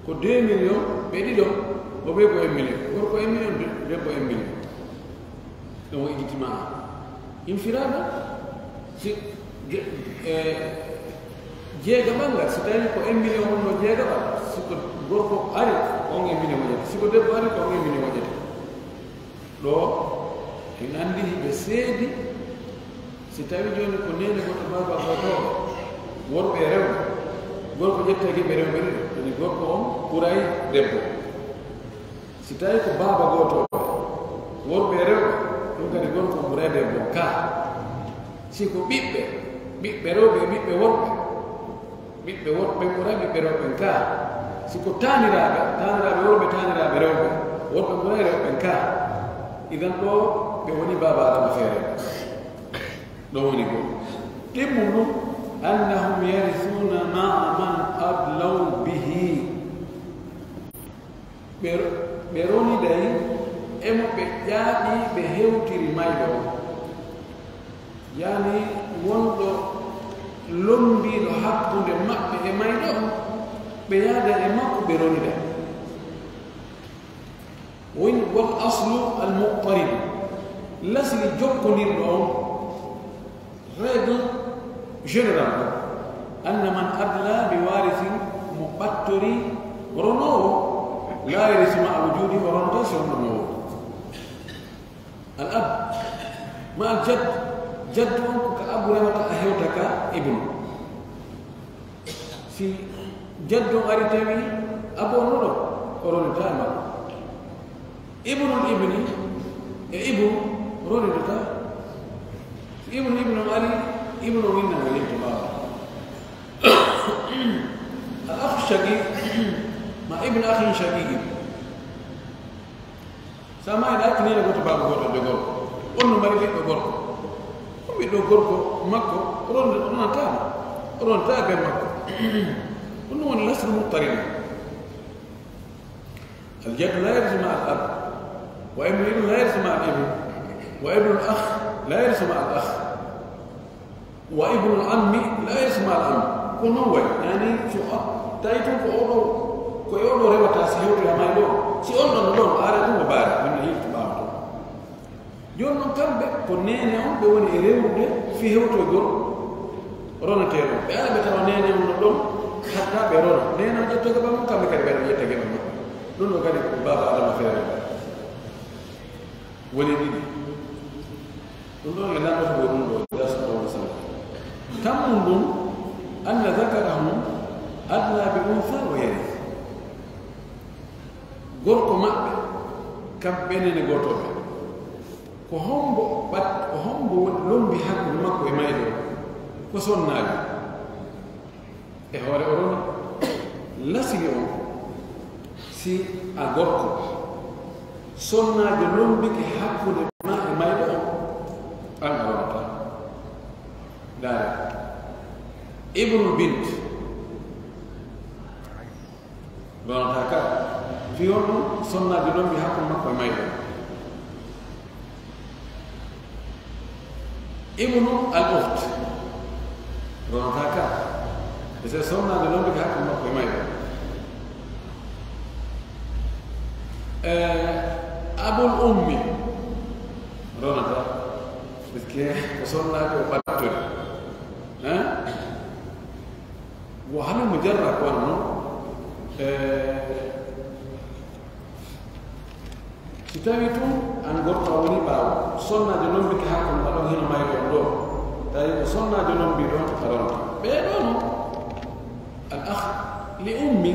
ko deux millions, ɓe ɗiɗo, o ɓe ko un million. Gorko un million, de-, debbo un million. Ɗum o ijtimaa. Infiraada, si ge-, e, jeegaɓal ngal, si tawii ko un million wonnoo jeegaɓal, si ko gorko ari, on e mine waɗete. Si ko debbo ari, ko on e mine waɗete. Ɗoo, en anndi hiɓe seedi, si tawii jooni ko neene gooto, baaba gooto, worɓe e rewɓe, gorko ƴetta e geɓe rewɓe ɗiɗo, toni gorko on ɓuray debbo. Si tawii ko baaba gooto, worɓe e rewɓe, ɗum kadi gorko on ɓuray debbo on kaa. Si ko ɓiɓɓe, ɓiɓɓe rewɓe e ɓiɓɓe worɓe, ɓiɓɓe worɓe ɓen ɓuray ɓiɓɓe rewɓe ɓen kaa. Si ko taaniraaɓe, taaniraaɓe worɓe, taaniraaɓe rewɓe, worɓe ɓuray rewɓe ɓen kaa. Idan ɗoo ɓe woni baaba Adama feere. Ɗoo woni goo. Ɗimmun ɗum, annahum yarithuna ma'a man adlaw bihi. Ɓe, ɓe roniday e mo ɓe ƴaaɓi, ɓe hewtiri mayɗo on. Yani wonɗo lombiiɗo hakkunde maɓɓe e mayɗo on, ɓe yaada e makko, ɓe ronida. Woni wal aslu al muqtarid, lasli jokkondirɗo on, règle générale, anna man adla bi warithin, mo ɓattori ronoowo, la yarithu ma wujudi, o ronata si on ronoowo. Al ab ma al jadd, jaddu on ko ka abu rewata, a hewta ka ibnu. Si jaddu on ari tawi abu on no ɗon, o ronata e makko. Ibnul ibni e ibnu ronidata. Si ibnu ibnu on ari, ibnu on winna mo yinto ɓaawo. Al akhu shaqiq ma ibnu akhin shaqiq. Sa maayi, a acci neene gooto, baaba gooto, ɓe gorko. On no mari ɓiɗɗo gorko. On ɓiɗɗo gorko makko, ron-, ronataama. Ronata ben makko. Ɗum woni lasru muqtarin. Al jaddu la yarisu ma al ab. Wa ibnu ibn la yarisu ma al ibn. Wa ibnu al akh la yarisu ma al akh. Wa ibnul ammi la yarisu ma al am. Ko non wayi. Yani, so a tawi tun ko oo ɗoo, ko e oo ɗoo rewata, si hewtoyama e ɗoo. Si on ɗon, ɗon, aara ɗum o baara, min no yilti ɓaawo ɗon. Jooni non, kamɓe ko neene on, ɓe woni e rewrude fii hewtoygol roneteeɗo on. Ɓe ara ɓe tawa neene on no ɗon, hatta ɓe rona. Neene on ƴetta gaban mum, kamɓe kadi ɓe ara ɓe ƴetta gaban maɓɓe. Ɗum ɗoo kadi ko baaba Adama feere. Woni ɗiɗi. Ɗum ɗon e lanndotugol ɗum ɗoo, ila sallallahu alaihi wasallam. Tammun ɗum, anna dhakarahum adla bi untha wa yarith. Gorko maɓɓe, kamɓe neene gootooɓe, ko hombo ɓat-, ko hombo woni lombi hakkunde makko e mayɗo? Ko sonnaajo. E hoore o roni, lasli on, si a gorko, sonnaajo lombike hakkunde ma e mayɗo on, an a ronata. Ndaare, ibnul bint, ronata ka. Fii honɗun? Sonnaajo lombi hakkunde makko e mayɗo on. Ibnu al ukhti, ronata ka. E se sonnaajo lombike hakkunde makko e mayɗo. Eh, abul ummi, ronata. Parce que ko sonnaajo o ɓattori. Hein? Wa halumma jarra ko wano non. Eh, Si tawii tun an gorko a wonii ɓaawo, sonnaajo lombike hakkunde ma ɗon hino mayri on ɗoo, tawi ko sonnaajo lombii ɗon a ronata. Ɓee ɗoo non, al akh li ummi,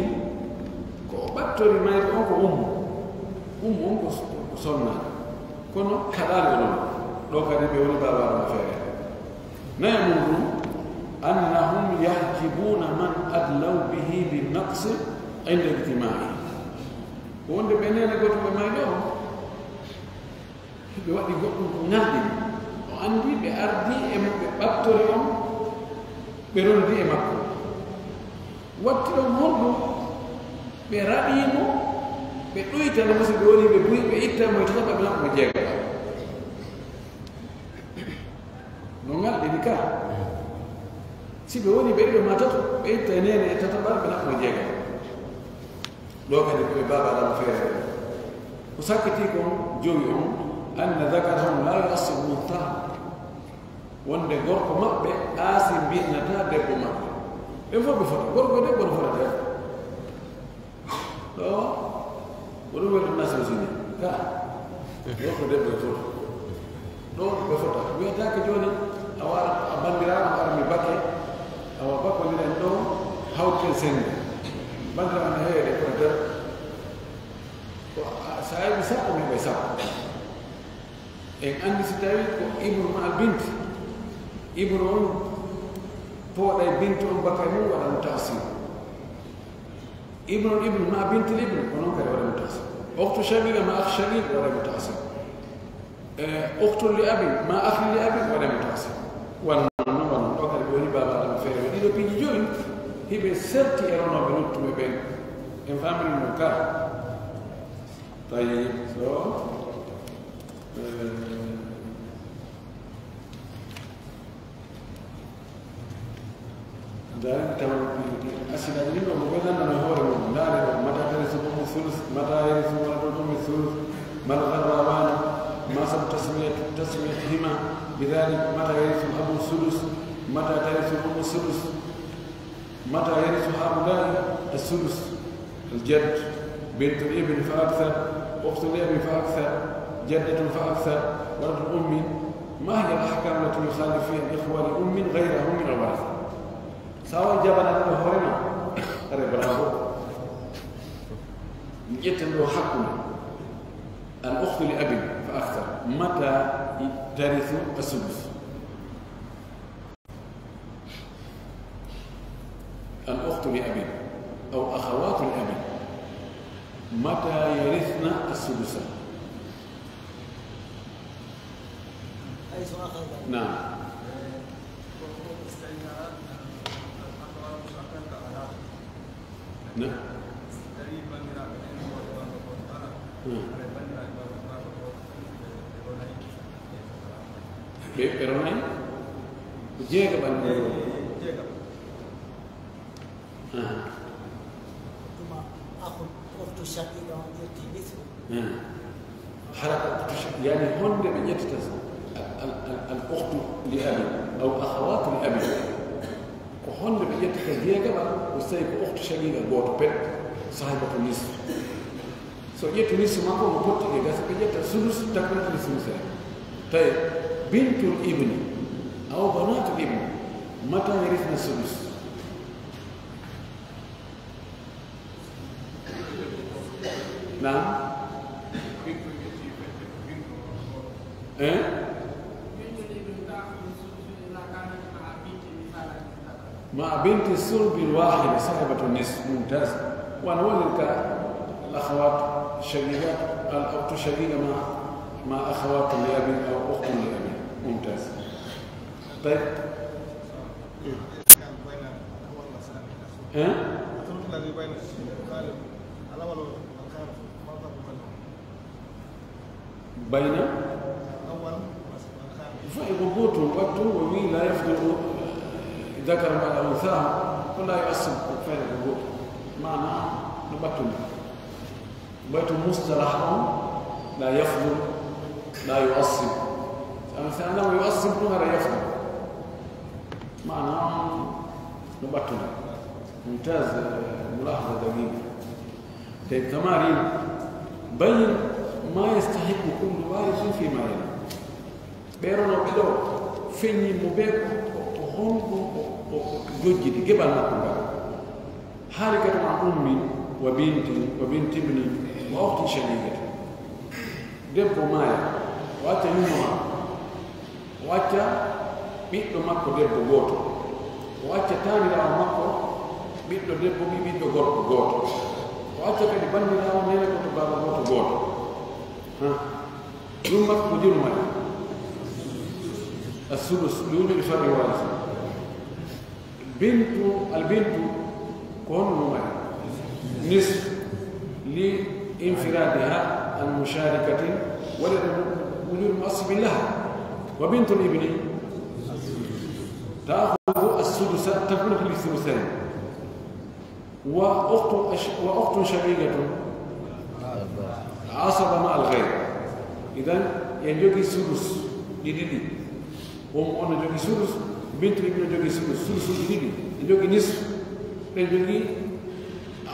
ko o ɓattori mayri on ko ummu. Ummu on ko, ko sonnaajo. Kono kaɗaali o non. Ɗoo kadi ɓe woni baaba Adama feere. Nayaɓun ɗum, annahum yahjibuna man adlaw bihi bin naqsi inda ijtima'i. Ko wonde ɓe neene goto ɓe mayɗo on, ɓe waɗi goɗɗum ko ŋalɗini. O anndi ɓe ardii e mo, ɓe ɓattori on, ɓe rondi e makko. Watti ɗon honɗum? Ɓe raɗii mo, ɓe ɗuytani mo, si ɓe wonii ɓe buy, ɓe itta mo e tataɓa, ɓe naɓa mo jeegaɓa. No ŋalɗini ka. Si ɓe wonii ɓe ɗiɗo maa tato, ɓe itta e neene e tataɓal, ɓe naɓa mo jeegaɓa. Ɗoo kadi ko ɓe baaba Adama feere. Ko sakkitii kon jowi on, anna dhakarahum la yu'assibu untha. Wonde gorko maɓɓe aasi mbi'nataa debbo maɓɓe. Ɓen fof ɓe fota, gorko e debbo no fotata. Ɗoo, ko ɗum welta Nations Unies. Ka, ɗoo ko debbo e fota. Ɗoo ɓe fota. Wiyataake jooni, a wara, a banndiraawo, a armi bake, awa bakondiren ɗoo, hawten senngo. Banndiraawo ne heede ko e nder. Ko a, saa'i sappo, mi heɓay sappo. En anndi si tawii ko ibnu ma al bint, ibnu on pooɗay bintu on baka e mum, waɗa mo ta'sib. Ibnu on ibnu ma bintu ibnu, ko non kadi waɗa mo ta'sib. Ukhtu shaqiqa ma akh shaqiq, waɗa mo ta'sib. Eh, ukhtun li abin ma akhin li abin, waɗa mo ta'sib. Wano non, wano non, ɗo kadi ɓe woni baaba Adama feere. Ɗiɗo piiji joyi, hiɓe serti e ronooɓe luttuɓe ɓen. En faamini non ka. Tayyib, so, eh, Daari tawa asilaaji ɗin ɗoo, mo ɓe lanndano e hoore mum, ndaare ɗoo, mata tarisu ummu sulus, mata yarisu waladul ummi sulus, mal gharrawaani, ma sababu tasmiyatu, tasmiyatihima bidhalik, mata yarisu abu sulus, mata tarisu ummu sulus, mata yarisu haulai as-sulus. الجد، بنت الابن فأكثر، أخت الأب فأكثر، جدة فأكثر، ولد الأم. ما هي الأحكام التي يخالف فيها الإخوة لأم غيرهم من الورثة؟ Sawa jabana ɗo hoore ma. Are bravo. Ƴetten ɗo hakkunde. الأخت لأب فأكثر. متى ترث السدس؟ الأخت لأب أو أخوات الأب متى يرثن السدس؟ حيث أخذ. نعم. نعم. نعم. Ɓe, ɓe ronay? Ko jeegaɓal ɓe roni. Aha. Tuma akhu, ukhtu shaqiqa on ƴetti nisfu. Aha. Hara ko ukhtu shaqiqa, yani honde ɓe ƴettata al, al, al, al ukhtu li abi, aw akhawatu li abi. Ko honde ɓe ƴettata jeegaɓal, ko so tawi ko ukhtu shaqiqa gooto pet, sahibatu nisfu. So ƴetti nisfu makko, mo potti e gasa, ɓe ƴetta sudus, takmilatu li sulusayni. Tawi bintul ibni, aw banatul ibni, mata yarithna sudus? Naam. Eh? مع بنت الصلب الواحدة صاحبة النصف. ممتاز. Wano woniri ka al akhawat shaqiqat, al ukhtu shaqiqa ma, ma akhawat li abi aw ukhtun li abi. Mumtaz. Tayyib. Eh? Bayna? Fay ko gootun, ɓattun o wi'i, لا يفضل ذكر بعد أنثى, ko لا يعصب, ko fayda ko gootun. Maana no ɓattun. Baytu mustalah on, لا يفضل, لا يعصب. Ana sa anama يعصب tun hara يفضل. Maana no ɓattun. Mumtaz, eh, mulahaza daqiq. Tayyib, tamarin, bayyin ma yastahiqqu kullu warithin fima yali. Ɓee ronooɓe ɗoo, feññin mo ɓee ko, ko, ko honɗun o, o, o jojjidi geɓal makko ngal. Haali kadi ma ummin, wa bintin, wa binti ibnin, wa ukhtin shaqiqatin. Debbo maaya, o acca yumma makko. O acca ɓiɗɗo makko debbo gooto. O acca taaniraawo makko ɓiɗɗo debbo, ɓi-, ɓiɗɗo gorko gooto. O acca kadi banndiraawo neene gooto, baaba gooto gooto. Ha. Ɗum makko ko jonu mari. As-sudus, li wujudi far'i warisa. Bintu, al bintu, ko honno mo mari? Nisf, li infiradiha an musharikatin, wa li wujudi mu'assibin laha. Wa bintul ibni ta'khudhu as-sudusa, takmilatan lis-sudusayn. Wa ukhtun ash-, wa ukhtun shaqiqatun asaba ma al-ghayr. Idan, en jogii sudus, ɗi ɗiɗi. Won mo on no jogii sudus, bintu ibn no jogii sudus, sudus ɗi ɗiɗi. En jogii nisf, en jogii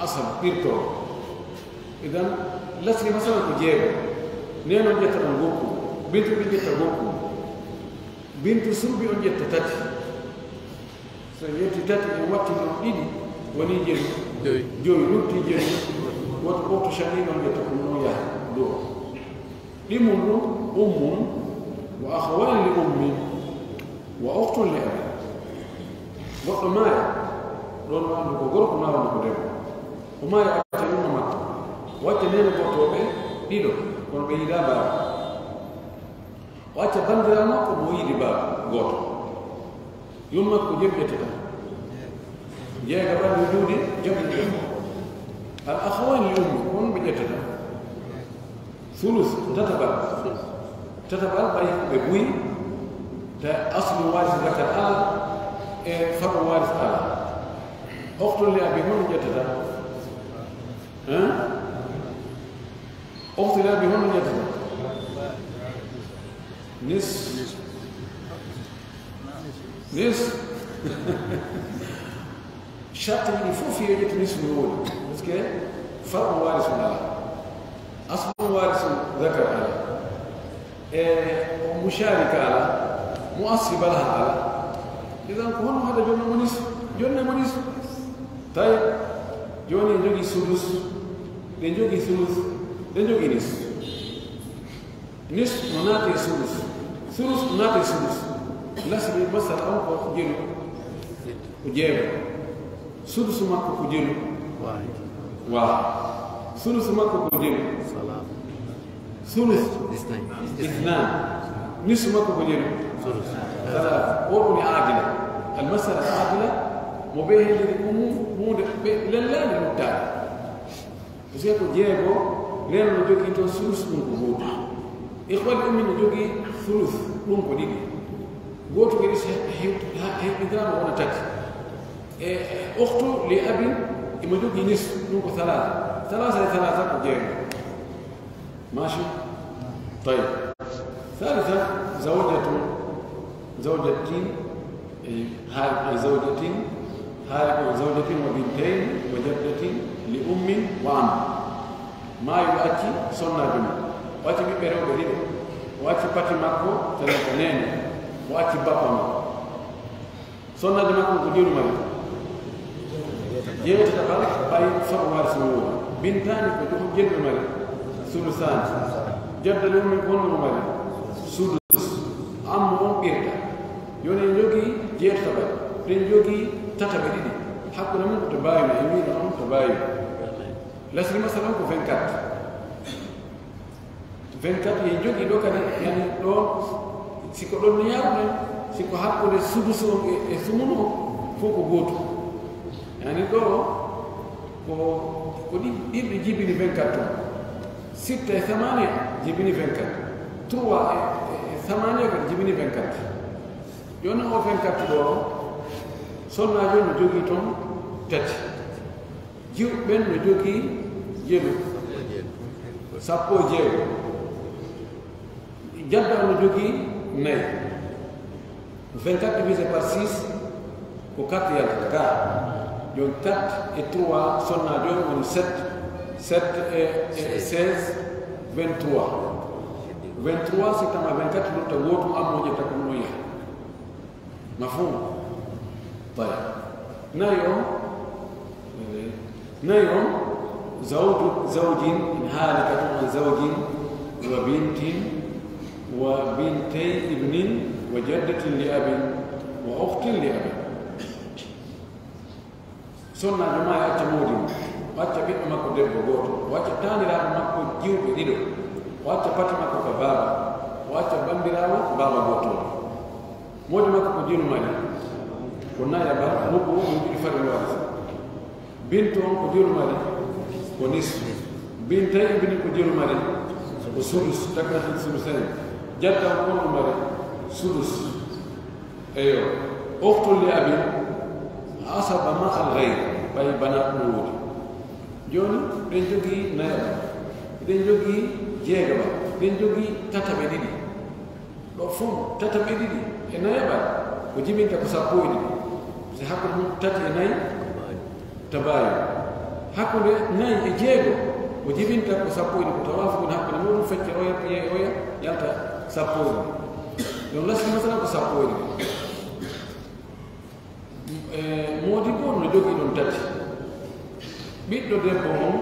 asaba, ɓirtoo. Idan, lasri masalan ko jeego. Neene on ƴetta ɗon gokku. Bintu ɗin ƴetta gokku. Bintu sulbi on ƴetta tati. So en ƴetti tati, en watti ɗon ɗiɗi, woni jelu. Jowi. Jowi, lutti jelu. Woto ɓoftu shanni on ƴetta ɗum non yaha. Ɗo. Ɗi mun ɗum, ummun, wa akhawani li ummin, wa ukhtun li abin. Goɗɗo maaya, ɗon no andu ko gorko, maa wonno ko debbo. O maaya, o acca yumma makko. O acca neene gootooɓe ɗiɗo, kono ɓe yiɗaa baaba. O acca banndiraawo makko mo yiɗi baaba gooto. Yumma ko jemƴetata. Jeega ɓandu juuɗe, jemƴetata. Al akhawani li ummi, ko on ɓe ƴettata. Sulus, tataɓal. Tataɓal ɓay ɓe buy, ta aslu waris zakar ala, e far'u waris ala. Okhtun li abi, hono ƴettata? Hein? Okhtun li abi, hono ƴettata? Nis. Nis. Sharti ɗi fof yo ƴettu nis no woni. Parce que far'u warisu ala. Aslu warisu zakar ala. E o musharika ala. Mu'assiba laha ala. Idan ko honno haɗa jonne mo nis? Jonne mo nis. Tawi jooni en jogii sudus. Ɗen jogii sulus. Ɗen jogii nis. Nis no naati e sulus. Sulus no naati e sudus. Lasri masala on ko jelu. Ko jeego. Sudusu makko ko jelu. Waahid. Waahid. Sulusu makko ko jelu. Salaasa. Sulus. Isnayn. Isnan. Nisu makko ko jelu. Sulus. Salaasa. O ɗum e aadila. Al masala aadila. Mo ɓe helliri ko mu-, huunde ɓe lellaade luttaade. Parce que ko jeego, neene no jogii toon sulus, ɗum ko gootu. Ikhwal ummi no jogii sulus, ɗum ko ɗiɗi. Gootu kadi so he-, he-, ha-, heɓindirama wona tati. E, e, ukhtu li abin, imo jogii nis, ɗum ko salaasa. Salaasa e salaasa ko jeego. Mashi? Tayyib. Thalitha, zawjatun, zawjatin, e, haali ko e zawjatin, haali ko e zawjatin wa bintayn wa jaddatin li ummin wa am. Maayi o acci sonnaajo mum. O acci ɓiɓɓe rewɓe ɗiɗo. O acci pati makko, tana ko neene. O acci bappa makko. Sonnaajo makko ko jelu mari. Jeetata ɓay, ɓay soɓo wari so woodi. Bintaani ko jelu mari. Sulusaani. Jadda ɗum min ko honno mari? Sudus. Amma on ɓirta. Jooni en jogii jeetata ɓay. Ɗen jogii tataɓe ɗiɗi. Hakkunde mum ko to baawi, en wiino on to baawi. Lasri masalan ko vingt-quatre. Vingt-quatre en jogii ɗo kadi, yani ɗo, si ko ɗon no yaaruɗen, si ko hakkunde sudusu on e, e sumunu on, fof ko gootu. Yani ɗo, ko, ko ɗi, ɗiɗi jibini vingt-quatre on. Sitta e samaniya jibini vingt-quatre. Trois e, e, e samaniya kadi jibini vingt-quatre. Jooni o vingt-quatre ɗo, sonnaajo no jogii toon tati. Jiwɓe ɓen no jogii jelu, sappo e jeego. Jadda no jogii nayi. Vingt-quatre divisé par six ko quatre yaltata ka. Jooni quatre et trois sonnaajo on woni sept. Sept et, et seize, vingt-trois. Vingt-trois si tama vingt-quatre lutta wootu ammo ƴetta ko ɗum o yaha. Mafhum? Tayyib. Nayi on, eh, nayi on, zawju, zawjin, in halikatun an zawjin, wa bintin, wa bintay ibnin, wa jaddatin li abin, wa ukhtin li abin. Sonnaajo maa e acca moodi mum, o acca ɓiɗɗo makko debbo gooto, o acca taaniraaɓe makko jiwɓe ɗiɗo, o acca pati makko ka baaba, o acca banndiraawo baaba gootooɗo. Moodi makko ko jelu mari, ko nayaɓal, rubu, ɗum ɗiɗi fari warisa. Bintu on ko jelu mari, ko nisfu. Bintay ibni ko jelu mari, ko sudus, takkatin sudusayn. Jadda on ko mari, sudus. Eyo, ukhtu li abin, asaba ma al ghayr, ɓay banaa ɗum woodi. Jooni, ɗen jogii nayaɓal, ɗen jogii jeegaɓal, ɗen jogii tataɓe ɗiɗi. Ɗo fof, tataɓe ɗiɗi e nayaɓal, ko jibinta ko sappo e ɗiɗi. Si hakkunde mum tati e nayi, tabaayun. Hakkunde nayi e jeego, Ko jibinta ko sappo e ɗiɗi, ko tawaafu kon hakkunde muɗum, fecce oya, ƴee oya, yalta sappo e ɗiɗi. Ɗum lasli masala ko sappo e ɗiɗi. E, moodibbo on no jogii ɗon tati. Ɓiɗɗo debbo on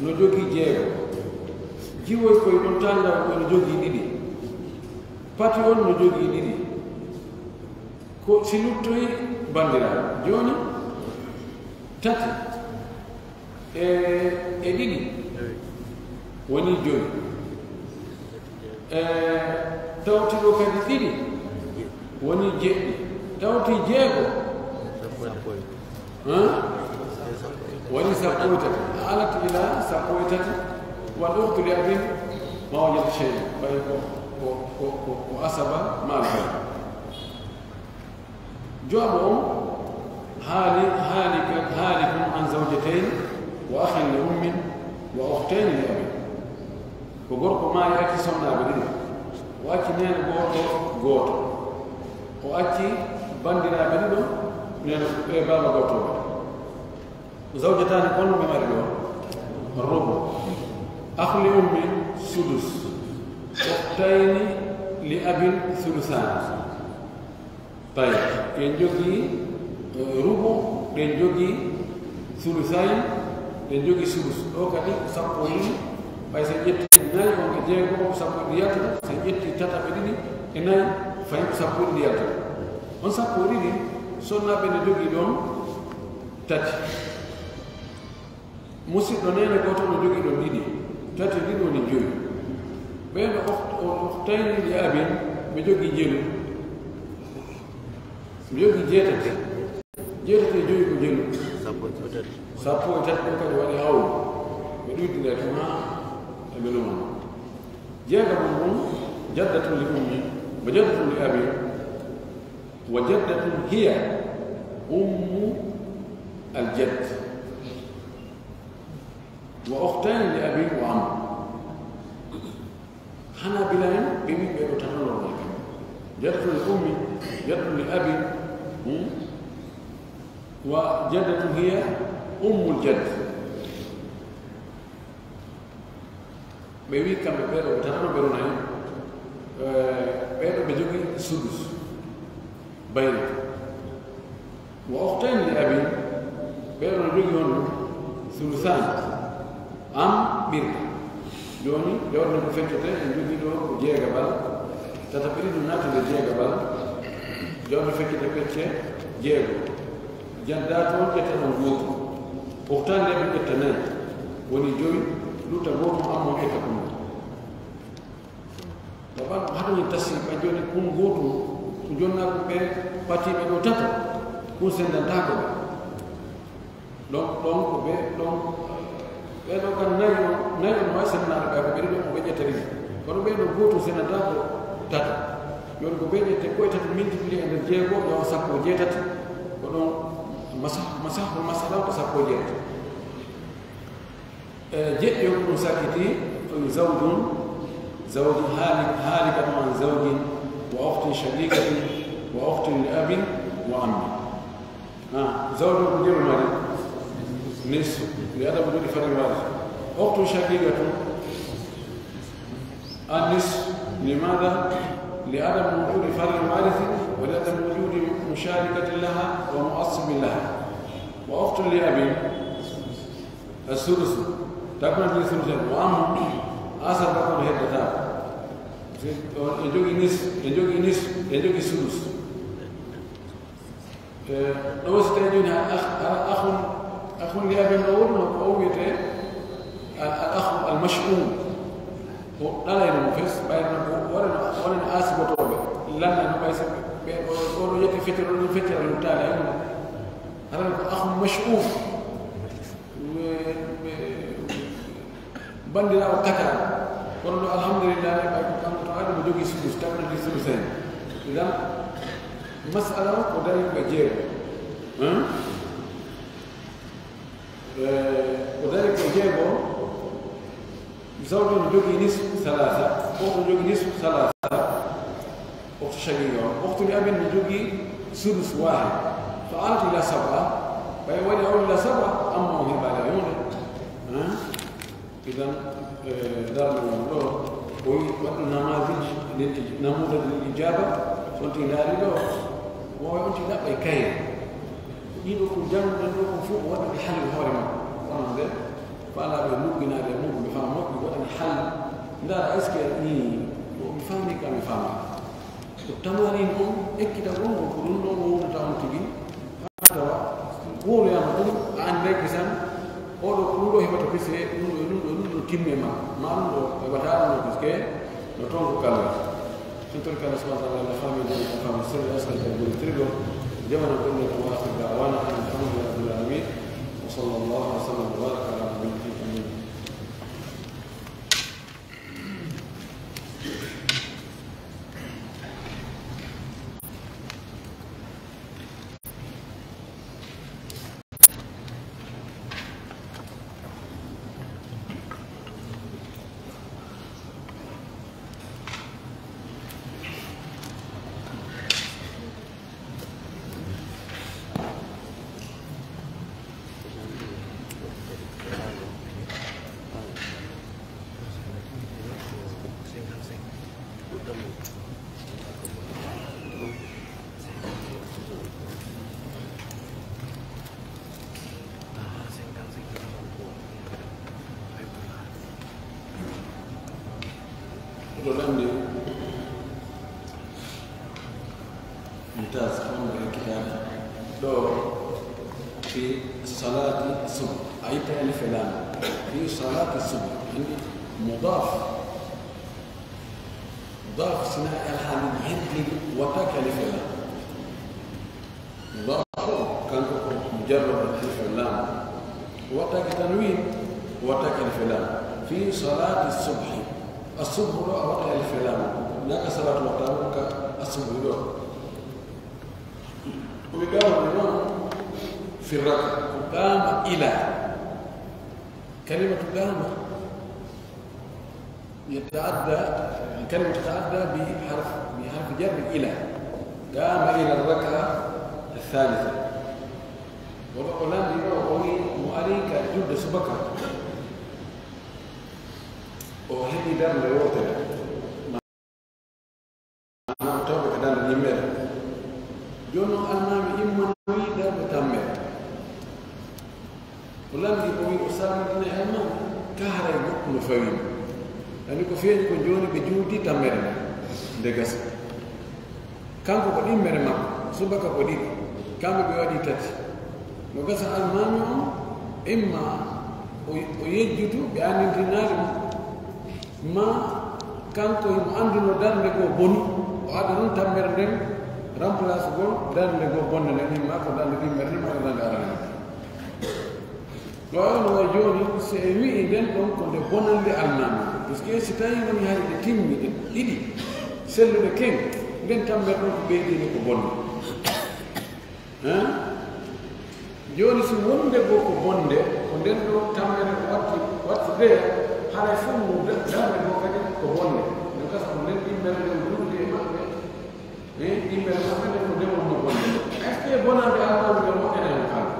no jogii jeego. Jiwoy koy ɗon taanirawo koy no jogii ɗiɗi. Pati on no jogii ɗiɗi. Ko si luttoyi banndiraaɓe. Jooni, tati e, e ɗiɗi woni jowi. E, tawti ɗo kadi ɗiɗi woni jeɗɗi. Tawti jeego, ha? Woni sappo e tati. Alat ila sappo e tati. Wal ukhtu li abin ma wajad shay. Ɓay ko, ko, ko, ko, ko asaba ma al bay. Jowabu on, haali-, haalika-, haalikun an zawjatayn wa akhin li ummin wa ukhtayn li abin. Ko gorko maayi, acci sonnaaɓe ɗiɗo. O acci neene gooto, gooto. O acci banndiraaɓe ɗiɗo, neene, ɓe baaba gooto. Zawjataani, kono ɓe mari ɗo rubu. Akh li ummi sudus. Ukhtayni li abin sulusaani. Tawi, en jogii, eh, rubu, ɗen jogii sulusayn, ɗen jogii sudus. Ɗo kadi ko sappo e ɗiɗi, ɓay so en ƴetti nayi on e jeego, ko sappo e ɗiɗi yaltata, so en ƴetti tataɓe ɗiɗi e nayi, fayin ko sappo e ɗiɗi yaltata. On sappo e ɗiɗi, sonnaaɓe ne jogii ɗon tati. Musiɗɗo neene gooto no jogii ɗon ɗiɗi, tati ɗiɗi woni jowi. Ɓee ɗo ukht-, o-, ukhtayni li abin, ɓe jogii jelu. Ɓe jogii jeetati. Jeetati e jowi ko jelu. Sappo e tati. Sappo e tati ɗon kadi waɗi hawlu. Ɓe ɗuydinay tun haa e ɓe lomano. Jeegaɓo ngon, jaddatun li ummi, wa jaddatun li abin, wa jaddatun hiya ummu al jadd. Wa ukhtayni li abin wa am. Hanaabila'en ɓe wi'i ɓee ɗoo tati no lornaa kan. Jaddatun li ummi, jaddatun li abin, hmm? Wa jaddatun hiya ummul jadd. Ɓe wi'i kamɓe ɓee ɗoo ɓe tati no ɓe lornaa, eh, ɓee ɗoo ɓe jogii sudus. Bayna. Wa ukhtayni li abin, ɓee ɗoo no jogii on sulusaan, am ɓirka. Jooni, jawdi ko feccete, en jogii ɗoo ko jeegaɓal, tataɓere ɗum naati nder jeegaɓal, jawdi feccete pecce jeego. Jaddaatu on ƴetta ɗon gootu. Ukhtaani li abin ƴetta nayi, woni jowi, lutta gootu, am on ƴetta ɗum. Baba, haɗo min tasi, ɓay jooni kun gootu, ko jonnaa ko ɓe patiiɓe ɗoo tato, kun senndantaako ɓe. Ɗon, ɗon ko ɓe, ɗon, ɓee ɗoo kan nayi on, nayi on no waawi senndaade ɓay ko ɓe ɗiɗo, ko ɓe ƴetta ɗiɗi. Kono ɓee ɗoo gootu senndantaako tato. Jooni ko ɓe ƴette ko e tato multiplier e nder jeego, yawa sappo e jeetati. Ko ɗon masah-, masahul masala ko sappo e jeetati. Eh, jeɗɗi on ko ɗum sakkiti, ɗum zawjun, zawjun haali-, haalikatun an zawjin, wa ukhtin shaqiqatin, wa ukhtin li abin, wa ammi. Ah, zawjun ko jelu mari, nisfu, li adam wujudi fardin warith. Ukhtun shaqiqatun, an nisfu, limadha? Li adam wujudi fardin warith, wa li adam wujudi musharikatin laha, wa mu'assibin laha. Wa ukhtun li abin, As-sudusu, takkunde ɗin sudusu en, wa ammu, asar ka kono heddataa. Si, o, e jogii nis, e jogii nis, e jogii sudus. E, ɗo si tawi jooni al akh, al akhun, akhun li abin ɗo woni no ko o wiyetee al, al akhu al mash'um. O ɗalayno mo fes, ɓayri no ko wonano, wonano asibotooɓe. Lanna no ɓay si ɓe, o, o ɗo yetti feccere, o ɗo feccere, o luttaali, a yii mo. Haɗa ko akhun mash'um. Banndiraawo kataara. Kono ɗo, alhamdulillahi, ɓay ko kanko to Adama jogii sudus, takna ɗi sudusayni. Idan, masala o ko dari ko e jeego. Hein? Eh, ko dari ko e jeego, zawjo no jogii nisfu salaasa, o no jogii nisfu salaasa. Ukhtu shaqiqa on. Ukhtu li abin no jogii sudus waahid. Fa alat ila sab'a. Ɓay waɗi on ila sab'a, amma on heɓaali e huunde. Hein? Idan, eh, darnde won ɗoo, o wi'i, waɗu namazij lil ij-, namudaji lil ijaba, so on tigi ndaari ɗoo, woowee on tigi ɗaɓɓa e kaye. Ko ɗii ɗoo ko jannguɗen ɗoo kon fof, o waɗi ɗi halli hoore makko. Wonande faalaaɓe lugginaade e muɗum, ɓe fama moƴƴi, waɗani halli. Ndaara, est-ce que nii, ko mi faami ka mi faama? Ko tamarin on, ekkitagol ngol, ko ɗum ɗoo wowlata on tigi, haa tawa wowloyaama ɗum, a anndi kisan, oo ɗoo ko ɗum ɗoo heɓata kese, ɗum ɗoo, ɗum ɗoo, ɗum ɗoo timmi e makko. Maa ɗum ɗoo heɓataa ɗum ɗoo, puisque no toon ko kala. Sen tori kala subhanahu wa ta'ala, faami ɗum, ko faami sirri, askal kadi woni tirgol, jamana gonɗen ko wa akhir da'wana, alhamdulillahi rabbil alamin, wa sallallahu wa sallam wa baraka ala nabiyyina Muhammad. Miɗo lanndi. Mumtaz, on ɓe ekkitaa ɗo fi salati subh. A itta alif e laam. Fi salati subh. Anndi mudaf. Mudaf sina e alhaali no heddiri wattaake alif e laam. Mudaf o, kanko ko mujarrad alif e laam. Wattaake tanwin, wattaake alif e laam. Fi salati subhi. Asubhu ɗo a watta alif e laam. Naka salatu watta ɗum ka asubhi ɗo. Ko ɓe gama ɓe non firraka. Ko gama ila. Kalimatu gama. يتعدى، الكلمة تتعدى بحرف، بحرف جر إلى. قام إلى الركعة الثالثة. Woto o lanndi ɗo, o wi'i mo ari ka julde subaka, o heɓi darnde wootere. Maanaa o tawɓe ka darnde ɗimmere. Jooni non almaami immanoyi darnde tammere. O lanndi, o wi'i, o salmindina e almaami, ka haray goɗɗum no fawii mo. Anndi ko feeñi ko jooni ɓe juuldi tammere nden, nde gasa. Kanko ko ɗimmere makko, subaka ko ɗiɗi, kamɓe ɓe waɗi tati. No gasa almaami on, imma o, o yejjutu, ɓe anndintinaali mo, maa kanko himo anndunoo darnde goo boni, o adda ɗum tammere nden, remplacegol darnde goo bonde nden, imma ko darnde ɗimmere nden, maa ko darnde arane nden. Ɗo on way jooni, si en wi'i nden ɗon ko nde bonannde almaami. Parce que si tawii woni hari ɗe timmi, ɗe ɗiɗi, selluɗe ken, nden tammere ɗon ko ɓeydiinde ko bonde. Hein? Jooni si wonde goo ko bonde, ko nden ɗo tammere watti, watti ɗe, haray fof mo da-, darnde goo kadi ko bonde. Nden kasa ko nden ɗimmere nden wondude e maɓɓe, eh, ɗimmere maɓɓe nden ko nde wonno bonde. Est-ce que bonannde almaami nden moƴƴanay mo kala?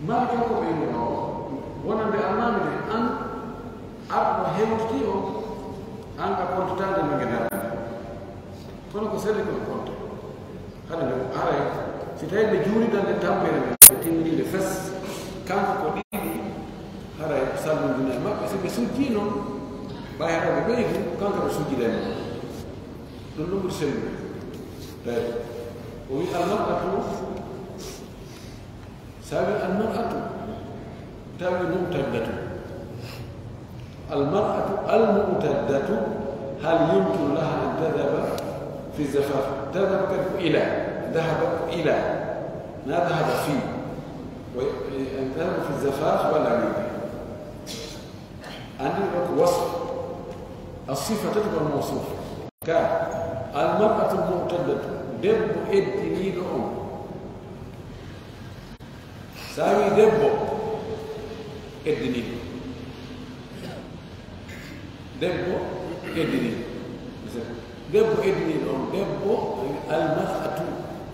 Mari kanko ɓe wi'uno o, wonande almaami de, an arɗo hewtiti o, an a kontataande no nge darani. Kono ko seede kono konta. Hade nde haray, si tawii ɓe juulidande tammere nde, ɓe timminii nde fes, kanko ko ɗiɗi, haray sallondina e maɓɓe. Si ɓe sujjii non, ɓay haray ɓe ɓeydi, kanko ɓe sujjida e maɓɓe. Ɗum ɗum ɓuri sellude. Tawi o wi'i almar'atu, Sabi almar'atu, tawi mu'taddatu. Almar'atu almu'taddatu, hal yumkinu laha an tadhhaba fi zafaf? Tadhhab kadi ko ila, dhahaba ko ila, na dhahaba fi. Wa an tadhhaba fi zafaf wala ghayri. Anndi ɗo ko wasf, as-sifa tati wal mawsuf. Ka, al mar'atul mu'taddatu, debbo eddiniiɗo on. Sa wii debbo eddiniiɗo. Debbo eddiniiɗo. Debbo eddiniiɗo on, debbo, al mar'atu,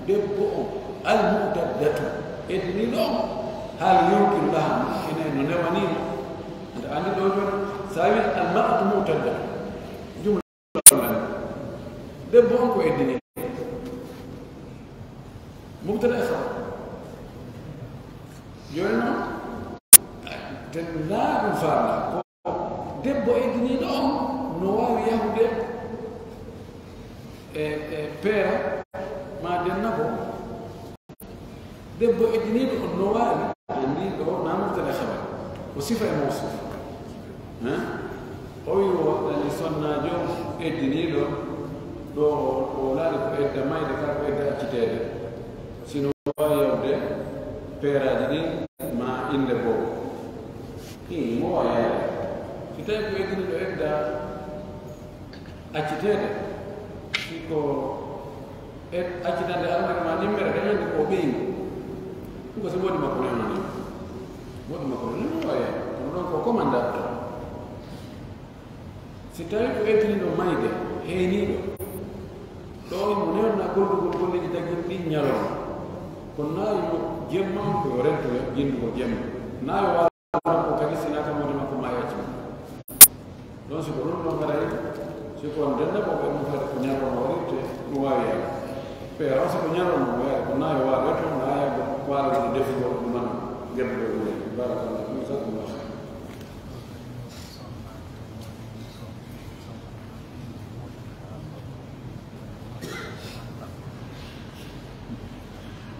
debbo on, al mu'taddatu, eddiniiɗo on, هل يوقد لها, ene no newani mo. Nde anndi ɗo jooni, so a wii المرأة معتدة, jumla on. Debbo on ko eddini. Mubtada e khabar. Jooni non, ten laa ɗum faala. Ko debbo eddiniiɗo on no waawi yahude e, e peera ma dennabo. Debbo eddiniiɗo on no waawi, anndi ɗo na mubtada khabar, ko sifa e mawsuuf. Hein? O wi o waɗani sonnaajo eddiniiɗo, ɗo o, o wulaali ko edda mayde, ka ko edda acciteede. Sino waawi yawde peeraaji ɗin ma innde boo. Hii, mo waawi yaade. Si tawi ko eddiniiɗo edda acciteede, si ko e accitande almere ma nimmere, ɗen anndi ko o ɓeyngu. Ɗum ko si moodi makko newna ni. Moodi makko newna ni, waawi. Kono ɗon ko commandant to. Si tawi ko eddiniiɗo mayde, heyniiɗo, ɗo mo newna gollugol golleeji tagirɗi ɗin ñalawma. Kono naa yo jemma, ko yo rento jindugol jemma. Naa yo waalo makko kadi, si naa ka moodi makko ma yacci. Ɗon si ko ɗum ɗon haray, si ko on dennda ko ɓe ɗum fayde ko ñalawma waɗirte, ɗum waawi yaade. Peera on si ko ñalawma mo yaade, ko naa yo waalo to, naa yo waalo woni defugol ɗum man, geddugol ɗum. Barakallahu fiikum, jazakumullahu khairan.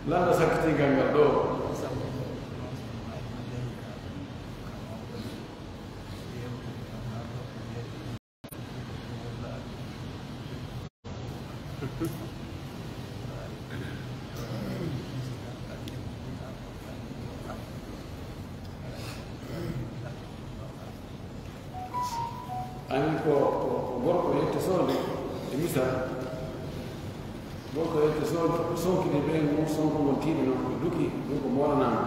Lannda sakkitingal ngal ɗoo. Ani ko, ko, ko gorko yette soode, e misal, gorko yette soode, sonkide ɓeyngu mum, sonko ngon tiiɗi non, ɓe duki, ɗum ko moolanaama.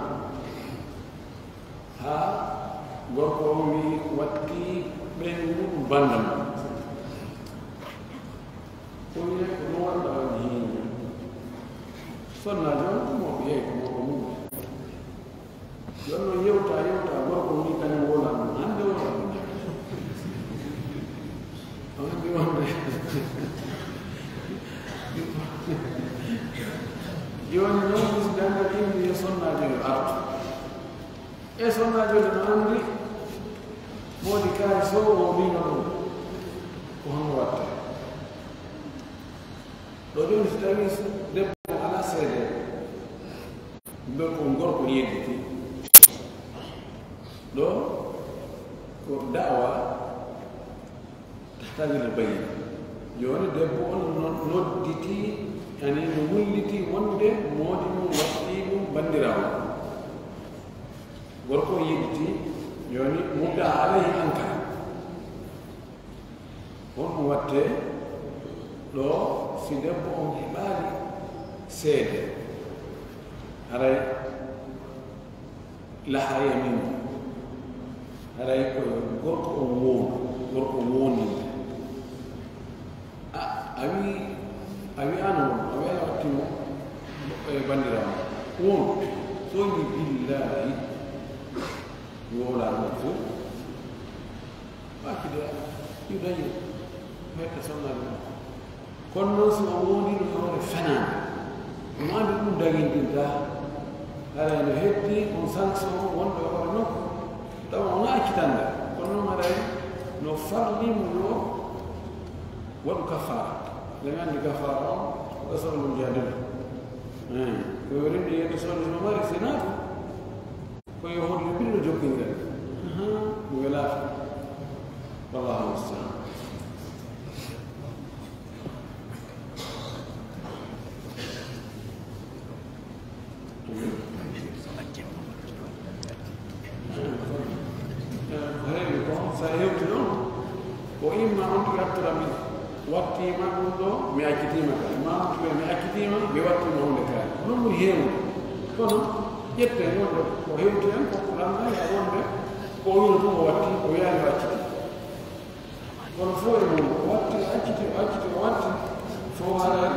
Haa gorko on wi'i, watti ɓeyngu mum, ɗum bannda mum. Ko wi'e ko ɗum wonɗa on hiinde. Sonnaajo on, ɗum o ɓiyey ko mawɗo mum. Jooni non yewta, yewta, gorko woni kañum wona ɗum. Hannde wona ɗum. Hannde wonde. Jooni non, musidɗo, andi yimɓe yo sonnaajo yo artu. E sonnaajo no anndi, moodi kaari so o miino ɗum, ko honno watta? Ɗo jooni so tawii debbo alaa seede, mbe ko gorko yedditi. Ɗo ko da'wa tahtaaju ilal bayyina. Jooni debbo on no-, nodditii, yani no wulliti wonde moodi mum waɗɗii ɗum banndiraawo. Gorko on yedditi, jooni mudda'a alayhi ankara. Honɗum wattee ɗo si debbo on heɓaali seede? Haray lahaa yamiinu. Haray ko gorko on woondu, gorko on woondinde. A, a wi-, a wi'aano mo, a wi'aano watti mo, e, banndiraawo. Woondu, so wi billaahi, mi wowlaano mo fof. Ɓaaki de, yo dañi hetta sonnaaɓe makko. Kono non, si o woondino e hoore fenaande, omo anndi ɗum dagintintaa, haray no heddii on sanction wonɗo e hoore makko, tawa wonaa accitande. Kono non, haray no farli mo yo waɗu kaffaara. Eɗen anndi kaffaara on, ko asabul mujaadala. Eh, ko yo renndi yedde soño no mari, si naatu. Ko yo hoɗi no ɓiɗɗo jokkindira. Ahan, ɗum welaaka. Wallahu musta'an. Ko heewi ko, so a hewti ɗon, ko imma on tigi artora min, wattiima ɗum ɗo, mi accitiima ka. Imma on tigi mi accitiima, mi wattiima huunde kaari. Ko non ɓuri heewude. Kono, ƴetten wonde ko hewti en, ko Qur'an ay, a wonde ko o wi'no ɗum o watti, o wi'aani o acciti. Kono fof e mum, o watti, o acciti, o acciti, o watti, fof haray